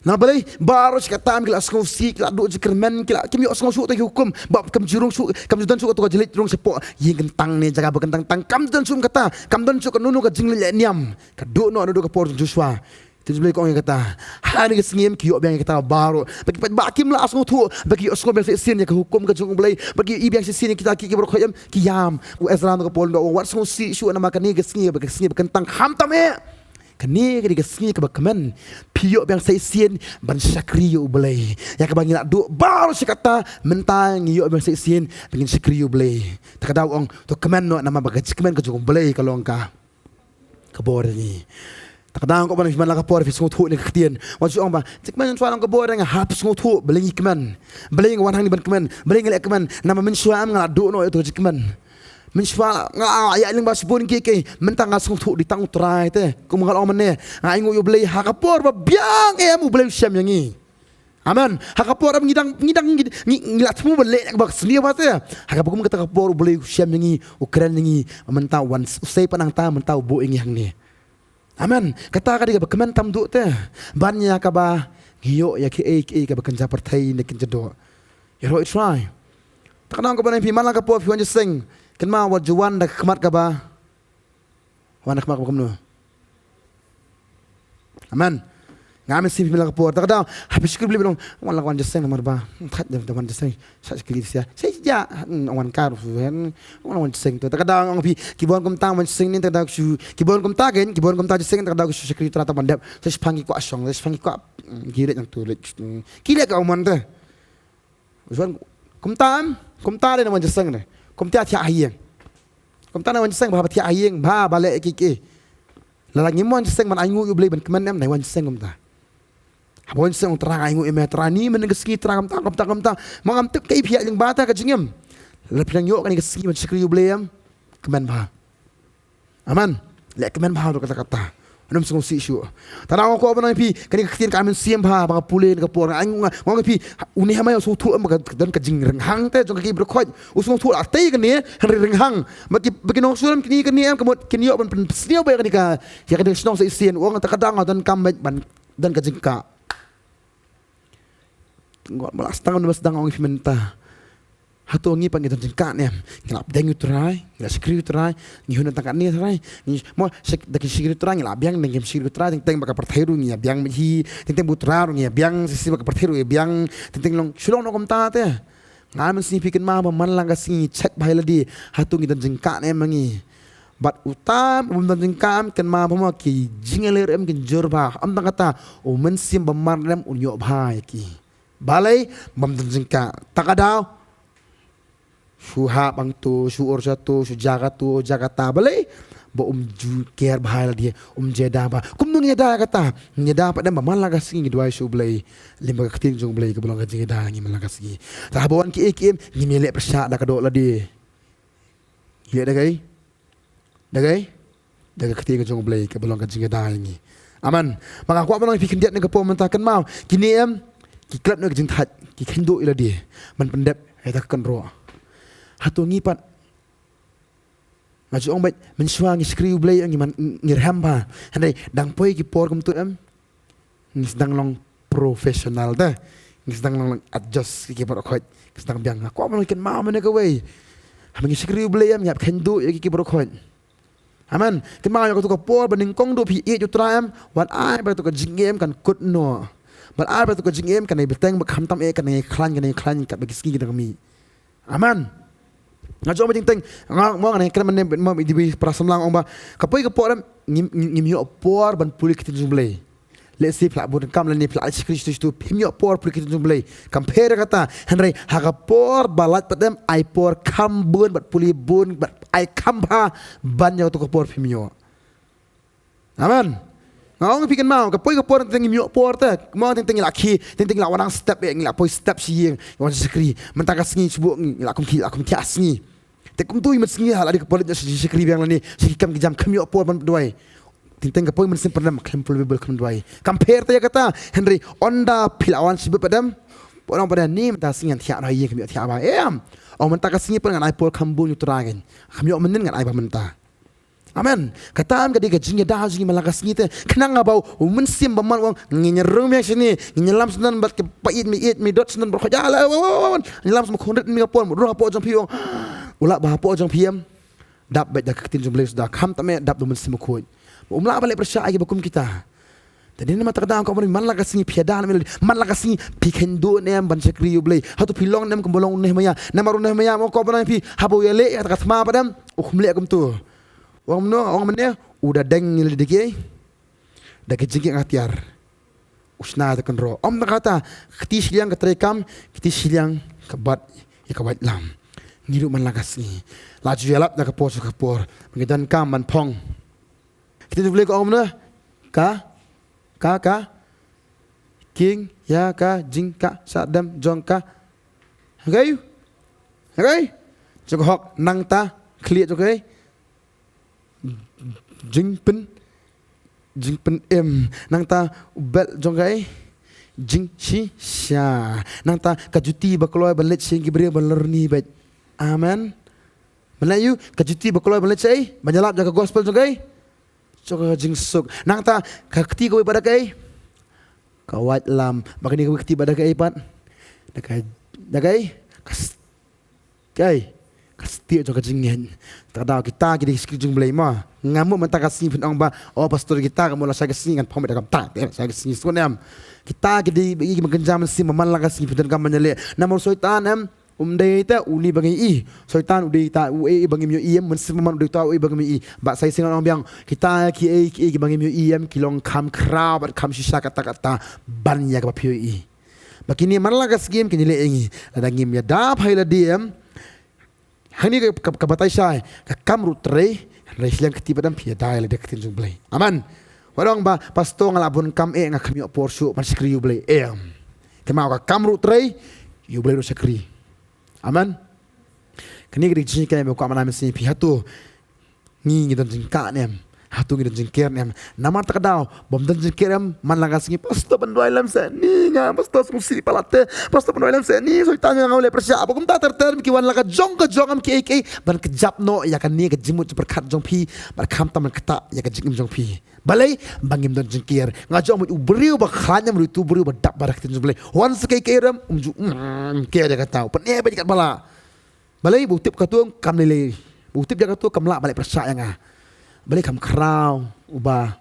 Namar balei? Baroh shi katta em ki la sngewsih, ki la duh jingkyrmen, ki la, kim ïohsngew shuh ïa ki hukum. Bad kam ju rung shuh, kam ju don shuh kato ka jingleit rung shapoh ïing kyntang ne jaka ba kyntang tang, kam don shuh kata, kam don shuh kano kano ka jingleit leh niam. Ka duh noh naduh ka por jong Joshua. Te U Blei u ong ïa kata. Ha kane ka sngi em ki ïoh biang ïa kata baroh. Ba ki paidbah kim lah sngewthuh, ba ki ïohsngew biang shisien ïa ka hukum ka jong U Blei, ba ki ïohi biang shisien ïa kita ki, ki baroh khoit em ki ïam. U Ezra bad ka Paul u ong wat sngewsih shuh namar kane ka sngi, ba ka sngi ba kyntang, khamtam eh. Kane ka dei ka sngi kaba kmen. Phi ïoh biang shisien ban shakri ïa U Blei. Ïa kaba ngi la duh baroh shi katta, mynta ngi ïoh biang shisien ba ngin shakri ïa U Blei. Ta ka daw u ong to kmen noh namar ba ka jingkmen ka jong U Blei ka long ka. Ka bor ïa ngi. Ta ka daw ko ban phi man la ka por phi sngewthuh ïa ka ktien. Wat shu ong ba jingkmen jong U Trai long ka bor ïa nga, hap sngewthuh balei ngi kmen. Balei nga wan hangne ban kmen. Balei nga leh kmen. Namar mynshuwa em nga la duh noh ïa to ka jingkmen. Mynshuwa nga ïaid lyngba shibun kiei kiei. Mynta nga sngewthuh dei tang U Trai te. Kum nga la ong mynne, nga ainguh ïa U Blei ha ka por ba biang em U Blei u shem ïa ngi. Amen. Ha ka por em ngi dang, ngi dang, ngi, ngi, ngi la thmu ban leh ïa kaba sniew bha te. Ha kaba kum kata ka por U Blei u shem ïa ngi, u kren ïa ngi, mynta u wan, u sei pat nangta, mynta u buh ïa ngi hangne. Amen. Kata ka dei kaba kmen tam duh te. Ban ïa kaba ngi ïoh ïa kiei kiei kaba kynja pyrthei ne kynja doh. Ïaroh U Trai. Ta ka daw ko ban phi man la ka por phi wan jingïaseng. Kynmaw wat ju wan da ka khmat kaba Wan khmat kumno. Amen. Nga mynsiem phi man la ka por. Ta ka daw ha phi shakri Blei ba long, wan la wan jingïaseng namar ba thait da wan jingïaseng. Sa shakri sia. Sa ja wan kar wan wan jingïaseng to. Ta ka daw ong phi ki bun kumta wan jingïaseng ne, ta ka daw shu ki bun kumta ken, ki bun kumta jingïaseng, ta ka daw shu shakri Trai ta ban dep. Sa shipang ki kwah shong, sa shipang ki kwah ki leh nang tu leh. Ki leh ka ong man te. Wan kumta em, kumta de na wan jingïaseng ne. Kumta thiah ha ïing. Kumta na wan jingïaseng ba thiah ha ïing ba ba leh ki ki. Lada ngim wan jingïaseng ban ainguh ïa u Blei ban kmen em, na wan jingïaseng kumta. Haba wan jingïaseng Trai nga ainguh ïa me Trai, ni mynne ka sngi Trai kumta kumta kumta. Ma ngam tip kaei phi ïa lyngba ta ka jingim. Lada phi nang ïoh kane ka sngi ban shakri ïa u Blei em, kmen bha. Amen. Leh kmen bha ruh kata kata. Ym sngewsih shuh. Tang nga kwah ban ong ïa phi kane ka ktien ka mynsiem bha ba nga pule ha kane ka por, nga ainguh, nga ong ïa phi, une ha mai u sngewthuh em ba ka don ka jingrynghang te jong ka ki baroh khoit. U sngewthuh la tei kane hynrei rynghang. Ba ki, ba ki nongshun kine kane em ka mut kin ïoh ban pynsniew ba ïa kane ka, ïa kane ka shnong sa shisien. U ong ta ka daw nga donkam ban don ka jingkah. Ngot ba la sdang, ba la sdang ong ïa phi mynta. Hato ngi pat ngi don jingkah ne em? Ngi la pdiang ïa u Trai, ngi la shakri ïa u Trai, ngi hun tang katne Trai. Ngi mo shak da ki shakri ïa u Trai, ngi la biang, ngi shakri ïa u Trai, teng teng ba ka pyrthei ruh ngi ïa biang hi, teng teng ba u Trai ruh ngi ïa biang, shisha ba ka pyrthei ruh ïa biang, teng teng long shu long noh kumta te. Nga mynsiem phi kynmaw ba man la ka sngi check bha ïa lade, hato ngi don jingkah ne em ma ngi. Bad uta uba ym don jingkah em kynmaw ba mo ki jingïaleh ruh em kin jur bha. Ym tang kata, u Mynsiem Bamar em un ïoh bha ïa ki. Balei? Bym don jingkah. Ta ka daw shu hap hangto, shu ur shato, shu jia kato, jia kata. Balei? Ba um ju ker bha ïa lade, um ju ïada bha. Kumno ngin ïada ïa kata? Ngin ïada pat em ba man la ka sngi ngi duwai sha U Blei. Lyngba ka ktien jong U Blei kaba long ka jingïada ïa ngi man la ka sngi. Te haba wan kiei kiei em ngim ïaleh pyrshah da ka doh lade. Ïaleh da kaei? Da kaei? Da ka ktien ka jong U Blei kaba long ka jingïada ïa ngi. Amen. Ma nga kwah ban ong ïa phi khyndiat na ka por mynta, kynmaw, kine em ki klet noh ïa ka jingthait, ki khein duh ïa lade ban pyndep ïa kata ka kynroh. Hato ngi pat? Nga ju ong beit mynshuwa ngi shakri U Blei, ngi man, ngi rhem bha. Hynrei dang poi ki por kumto em, ngi sdang long professional te. Ngi sdang long, long adjust ki baroh khoit. Ngi sdang biang. Nga kwah ban ong kynmaw mynne kawei, haba ngi shakri U Blei em, ngi hap khein duh ïa ki baroh khoit. Amen. Kynmaw ïa kato ka por ba nyngkong duh phi ïeit ïa U Trai em, wat ai ba kato ka jingim kan kut noh. Wat ai ba kato ka jingim kan ïai bteng, ba khamtam eh kan ïai khlaiñ, kan ïai khlaiñ katba ki sngi ki dang mih. Amen. Nga ju ong ba jingteng, nga, mo nga kren mynne, mo i dei ba para samla ong ba ka poi ka por em ngim, ngim, ngim ïoh por ban pule ka ktien jong U Blei. Lehse phi la bun kam lane phi la shakri shatu shatu, phim ïoh por pule ka ktien jong U Blei. Kam pher ïa kata, hynrei ha ka por ba lait pat em ai por kham bun bad pule bun bad ai kham bha ban ïa kato ka por phim ïoh. Amen. Nga ong ïa phi kynmaw, ka poi ka por teng ngim ïoh por te. Mo teng teng ngi la khie, teng teng ngi la wan nang step eh, ngi la poi step shi ïing, wan shakri. Mynta ka sngi shibun ngi la kum khie, la kum thiah sngi. Te kumto i mynsngi ha la dei ka por leit shakri biang lane shakri kam ki jam, kham ïoh por ban duwai. Teng teng ka poi mynsiem pyrnem, khlem pule Baibl, khlem duwai. Kam pher te ïa kata, hynrei ynda phi la wan shibit pat em, pynban pat em, ni mynta sngi ngan thiah noh ha ïing, kham ïoh thiah bha. Em. Ong mynta ka sngi pat ngan ai por kham bun ïa U Trai, kham ïoh mynnin ngan ai bha mynta. Amen. Kata em ka dei ka jingïada jong ngi man la ka sngi te. Khnang ba u Mynsiem Bamar u ong ngin ïa rung biang shane, ngin ïalam syndon bad ki paid, mei ïeit mei dot syndon baroh khoit. Ïalam, wan ïalam sha ma khun rit, mih hapoh, mut rung hapoh jong phi, u ong u lah ba hapoh jong phi em. Dap beit da ka ktien jong U Blei suda, khamtam eh dap da u Mynsiem Bakhuid. Um lah ban leh pyrshah ïa kiba kum kita. Te dei namar kata ka daw ka ong man la ka sngi phi ïada ne em, man la ka sngi phi khein duh ne em ban shakri ïa U Blei. Hato phi long ne em kumba long u Nehemiah? Namar u Nehemiah, mo, ka ong ba nang phi, haba u ïaleh ïa kata ka thma pat em, u kham leh kumto. U ong mynno, u ong mynne, u da deng ïa lade da kiei? Da ki jingkieng atiar. U shna ïa ka kynroh. Ym tang kata, ka kti shiliang ka treikam, ka kti shiliang ka bat ïa ka waitlam. Ngi ruh man la ka sngi la ju ïalap na ka por sha ka por ba ngi donkam ban phong. Ka ktien U Blei ka ong mynno, ka, ka, ka king ïa ka jingkah sah dem jong ka. Hynrei, hynrei jong ka hok, nangta khlieh jong ka jingpyn, jingpynim, nangta u belt jong ka jingshisha, nangta ka juti ba kloi ban leit sha ïing ki briew ban lorni beit. Amen. Ban leit aïu? Ka juti ba kloi ban leit shaei? Ban ïalap ïa ka gospel jong ka, jong ka jingsuk. Nangta ka kti kawei pat da kaei? Ka waitlam. Bad kane kawei ka kti pat da kaei pat? Da ka, da kaei? Ka s-, kaei? Ka stieh jong ka jingngeit. Kata ka daw kita ki dei ki shakri jong U Blei mo. Ngam mut mynta ka sngi phin ong ba, "O pastor, kita ka mut la shai ka sngi, ngan phong beit da kumta." Te shai ka sngi sngewthuh em. Kita ki dei ki ba kynja mynsiem man la ka sngi phin donkam ban ïaleh. Namar u Soitan em, um dei te u dei ba ngi i. Soitan u dei ta u ei ba ngim ïohi em, mynsiem man u dei ta u ei ba ngim ïohi. Ba sa shisien ngan ong biang, kita ki ei ki ei ki ba ngim ïohi em, ki long kham khraw bad kham shisha katta katta ban ïa kaba phi ïohi. Ba kine man la ka sngi em kin ïaleh ïa ngi. Lada ngim ïada bha ïa lade em, hangne ka, ka, ka batai shai, ka kam ruh trei, hynrei shiliang kti pat em phi ïada ïa lade ka ktien jong U Blei. Amen. Wat ong ba, "Pastor, nga la bun kam eh, nga khlem ïoh por shuh ban shakri ïa U Blei." Em. Te ma ka kam ruh trei, ïa U Blei ruh shakri. Amen. Kane ka dei ka jingkylli ba kwah ban ai mynsiem ïa phi, hato ngi ngi don jingkah ne em? Hato ngi don jingker ne em? Namar kata ka daw bym don jingker em, man la ka sngi, "Pastor, ban duwai lem seh ni nga, pastor, sngewsih palat te, pastor, ban duwai lem seh ni, Soitan nga, nga leh pyrshah." Ba kumta ter ter ki wan la ka jong ka jong em ki ei ki ei ban kjap noh ïa kane ka jingmut jingpyrkhat jong phi, bad khamtam ban ktah ïa ka jingim jong phi. Balei? Ba ngim don jingker. Nga ju ong mut u briew ba khlaiñ em ruh u briew ba dap bad ka ktien jong U Blei. Wan sa ka ei ka ei ruh em, um ju, mm, ker ïa kata. Pyneh beit katba lah. Balei? Ba u tip katto kam lei lei. Ba u tip ïa katto kam lah ban leh pyrshah ïa nga. Balei? Kham khraw uba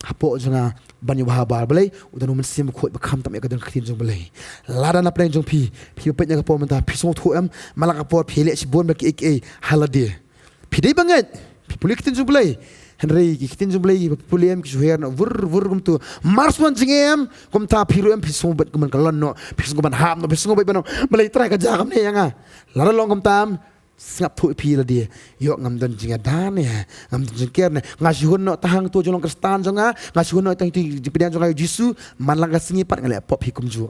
hapoh jong nga ban ïa uba habar. Balei? U don u Mynsiem Bakhuid ba khamtam ïa ka jong ka ktien jong U Blei. Lada na pdeng jong phi, phi peit ïa ka por mynta, phi sngewthuh em, man la ka por phi leh shibun bha ki ei ki ei ha lade. Phi dei ba ngeit, phi pule ka ktien jong U Blei. Hynrei ki ktien jong U Blei ba phi pule em ki shu her noh vur vur kumto. Mar shu wan jingeh em, kumta phi ruh em phi sngew beit kumban kyllon noh, phi sngew ban hap noh, phi sngew beit ban ong, "Balei Trai ka jia kumne ïa nga?" Lada long kumta em, sngap thuh ïa phi lade. Ïoh, ngam don jingïada ne, ngam don jingker ne. Nga shu hun noh tang hangto jong long Khristan jong nga, nga shu hun noh tang hangto jingpdiang jong nga ïa U Jisu, man la ka sngi pat nga leh pop hi kumjuh.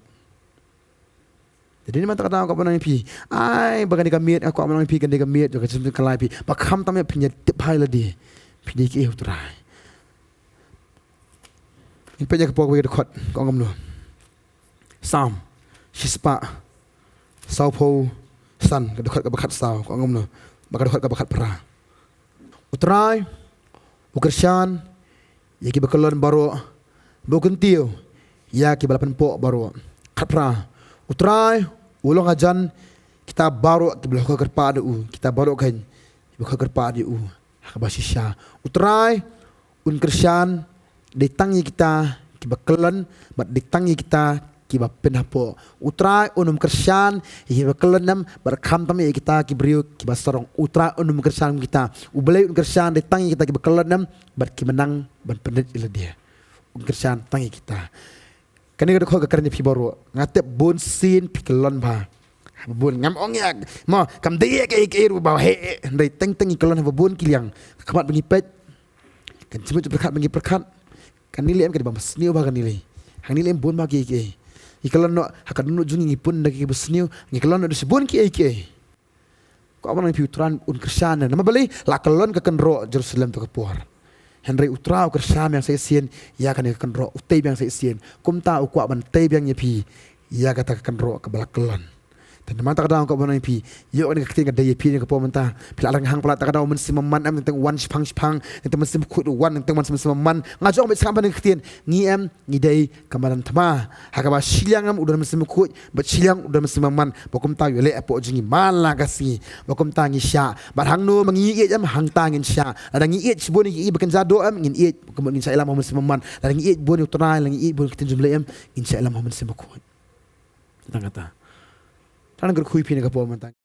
Te dei na mynta ka daw kwah ban ong ïa phi, ai ba kane ka miet, kwah ban ong ïa phi, kane ka miet jong ka jingpynkhlaiñ phi, ba khamtam ïa phi, ïa tip bha ïa lade. Phi dei kiei ha U Trai. Ngin peit ïa ka por kaba ïadkhot, ka ong kumno. Salm shispah sawphew san, ka dkhot kaba khatsaw, ka ong kumno, bad ka dkhot kaba khatphra. U Trai u kyrshan ïa kiba kyllon baroh, bad u kyntiew ïa kiba la pynpoh baroh. Khatphra. U Trai u long hajan kita baroh kiba la khot kyrpad ïa u, kita baroh kein kiba khot kyrpad ïa u ha kaba shisha. U Trai un kyrshan dei tang ïa kita kiba kyllon, bad dei tang ïa kita kiba pynhapoh. U Trai un ym kyrshan ïa kiba kyllon em, bad khamtam ïa kita ki briew kiba sarong. U Trai un ym kyrshan kum kita. U Blei un kyrshan dei tang ïa kita kiba kyllon em, bad kiba nang ban pynrit ïa lade. Un kyrshan tang ïa kita. Kane ka dkhot ka kren ïa phi baroh. Nga tip bun sien phi kyllon bha. Bun, ngam ong ïa, mo, kam dei ïa kaei kaei ruh ba heh, hynrei teng teng ngi kyllon ha bun ki liang. Ka khmat ba ngi peit, ka jingmut jingpyrkhat ba ngi pyrkhat. Kane lei em ka dei ba sniew bha kane lei. Hangne lei em bun bha kiei kiei. Ngi kyllon noh ha ka dohnud jong ngi, ngi pun da kiba sniew, ngi kyllon noh da shibun kiei kiei. Kwah ban ong ïa phi, U Trai un kyrshan, namar balei? La kyllon ka kynroh Jerusalem ha kata ka por. Hynrei U Trai u kyrshan biang sa shisien ïa kane ka kynroh, u tei biang sa shisien. Kumta u kwah ban tei biang ïa phi ïa kata ka kynroh kaba la kyllon. Te namar kata ka daw kwah ban ong ïa phi, ïoh kane ka ktien ka dei ïa phi ha kane ka por mynta. Phi la rynghang palat, kata ka daw Mynsiem Bymman em, teng wan shiphang shiphang, teng Mynsiem Bakhuid wan, teng wan Mynsiem Bymman. Nga ju ong beit, sngap bha kane ka ktien, ngi em, ngi dei ka madan thma. Ha kaba shiliang em u don Mynsiem Bakhuid, bad shiliang u don Mynsiem Bymman. Ba kumta u ïaleh hapoh jong ngi man la ka sngi. Ba kumta ngi shah. Bad hangno ba ngi ïeit em, hangta ngin shah. Lada ngi ïeit shibun ïa ki ba kynja doh em, ngin ïeit, kumno ngin shah ïalam ha u Mynsiem Bymman. Lada ngi ïeit bun ïa U Trai, lada ngi ïeit bun ïa ka ktien jong U Blei em, ngin shah ïalam ha u Mynsiem Bakhuid. Tang kata. Tang kyrkhu ïa phi ha kane ka por mynta.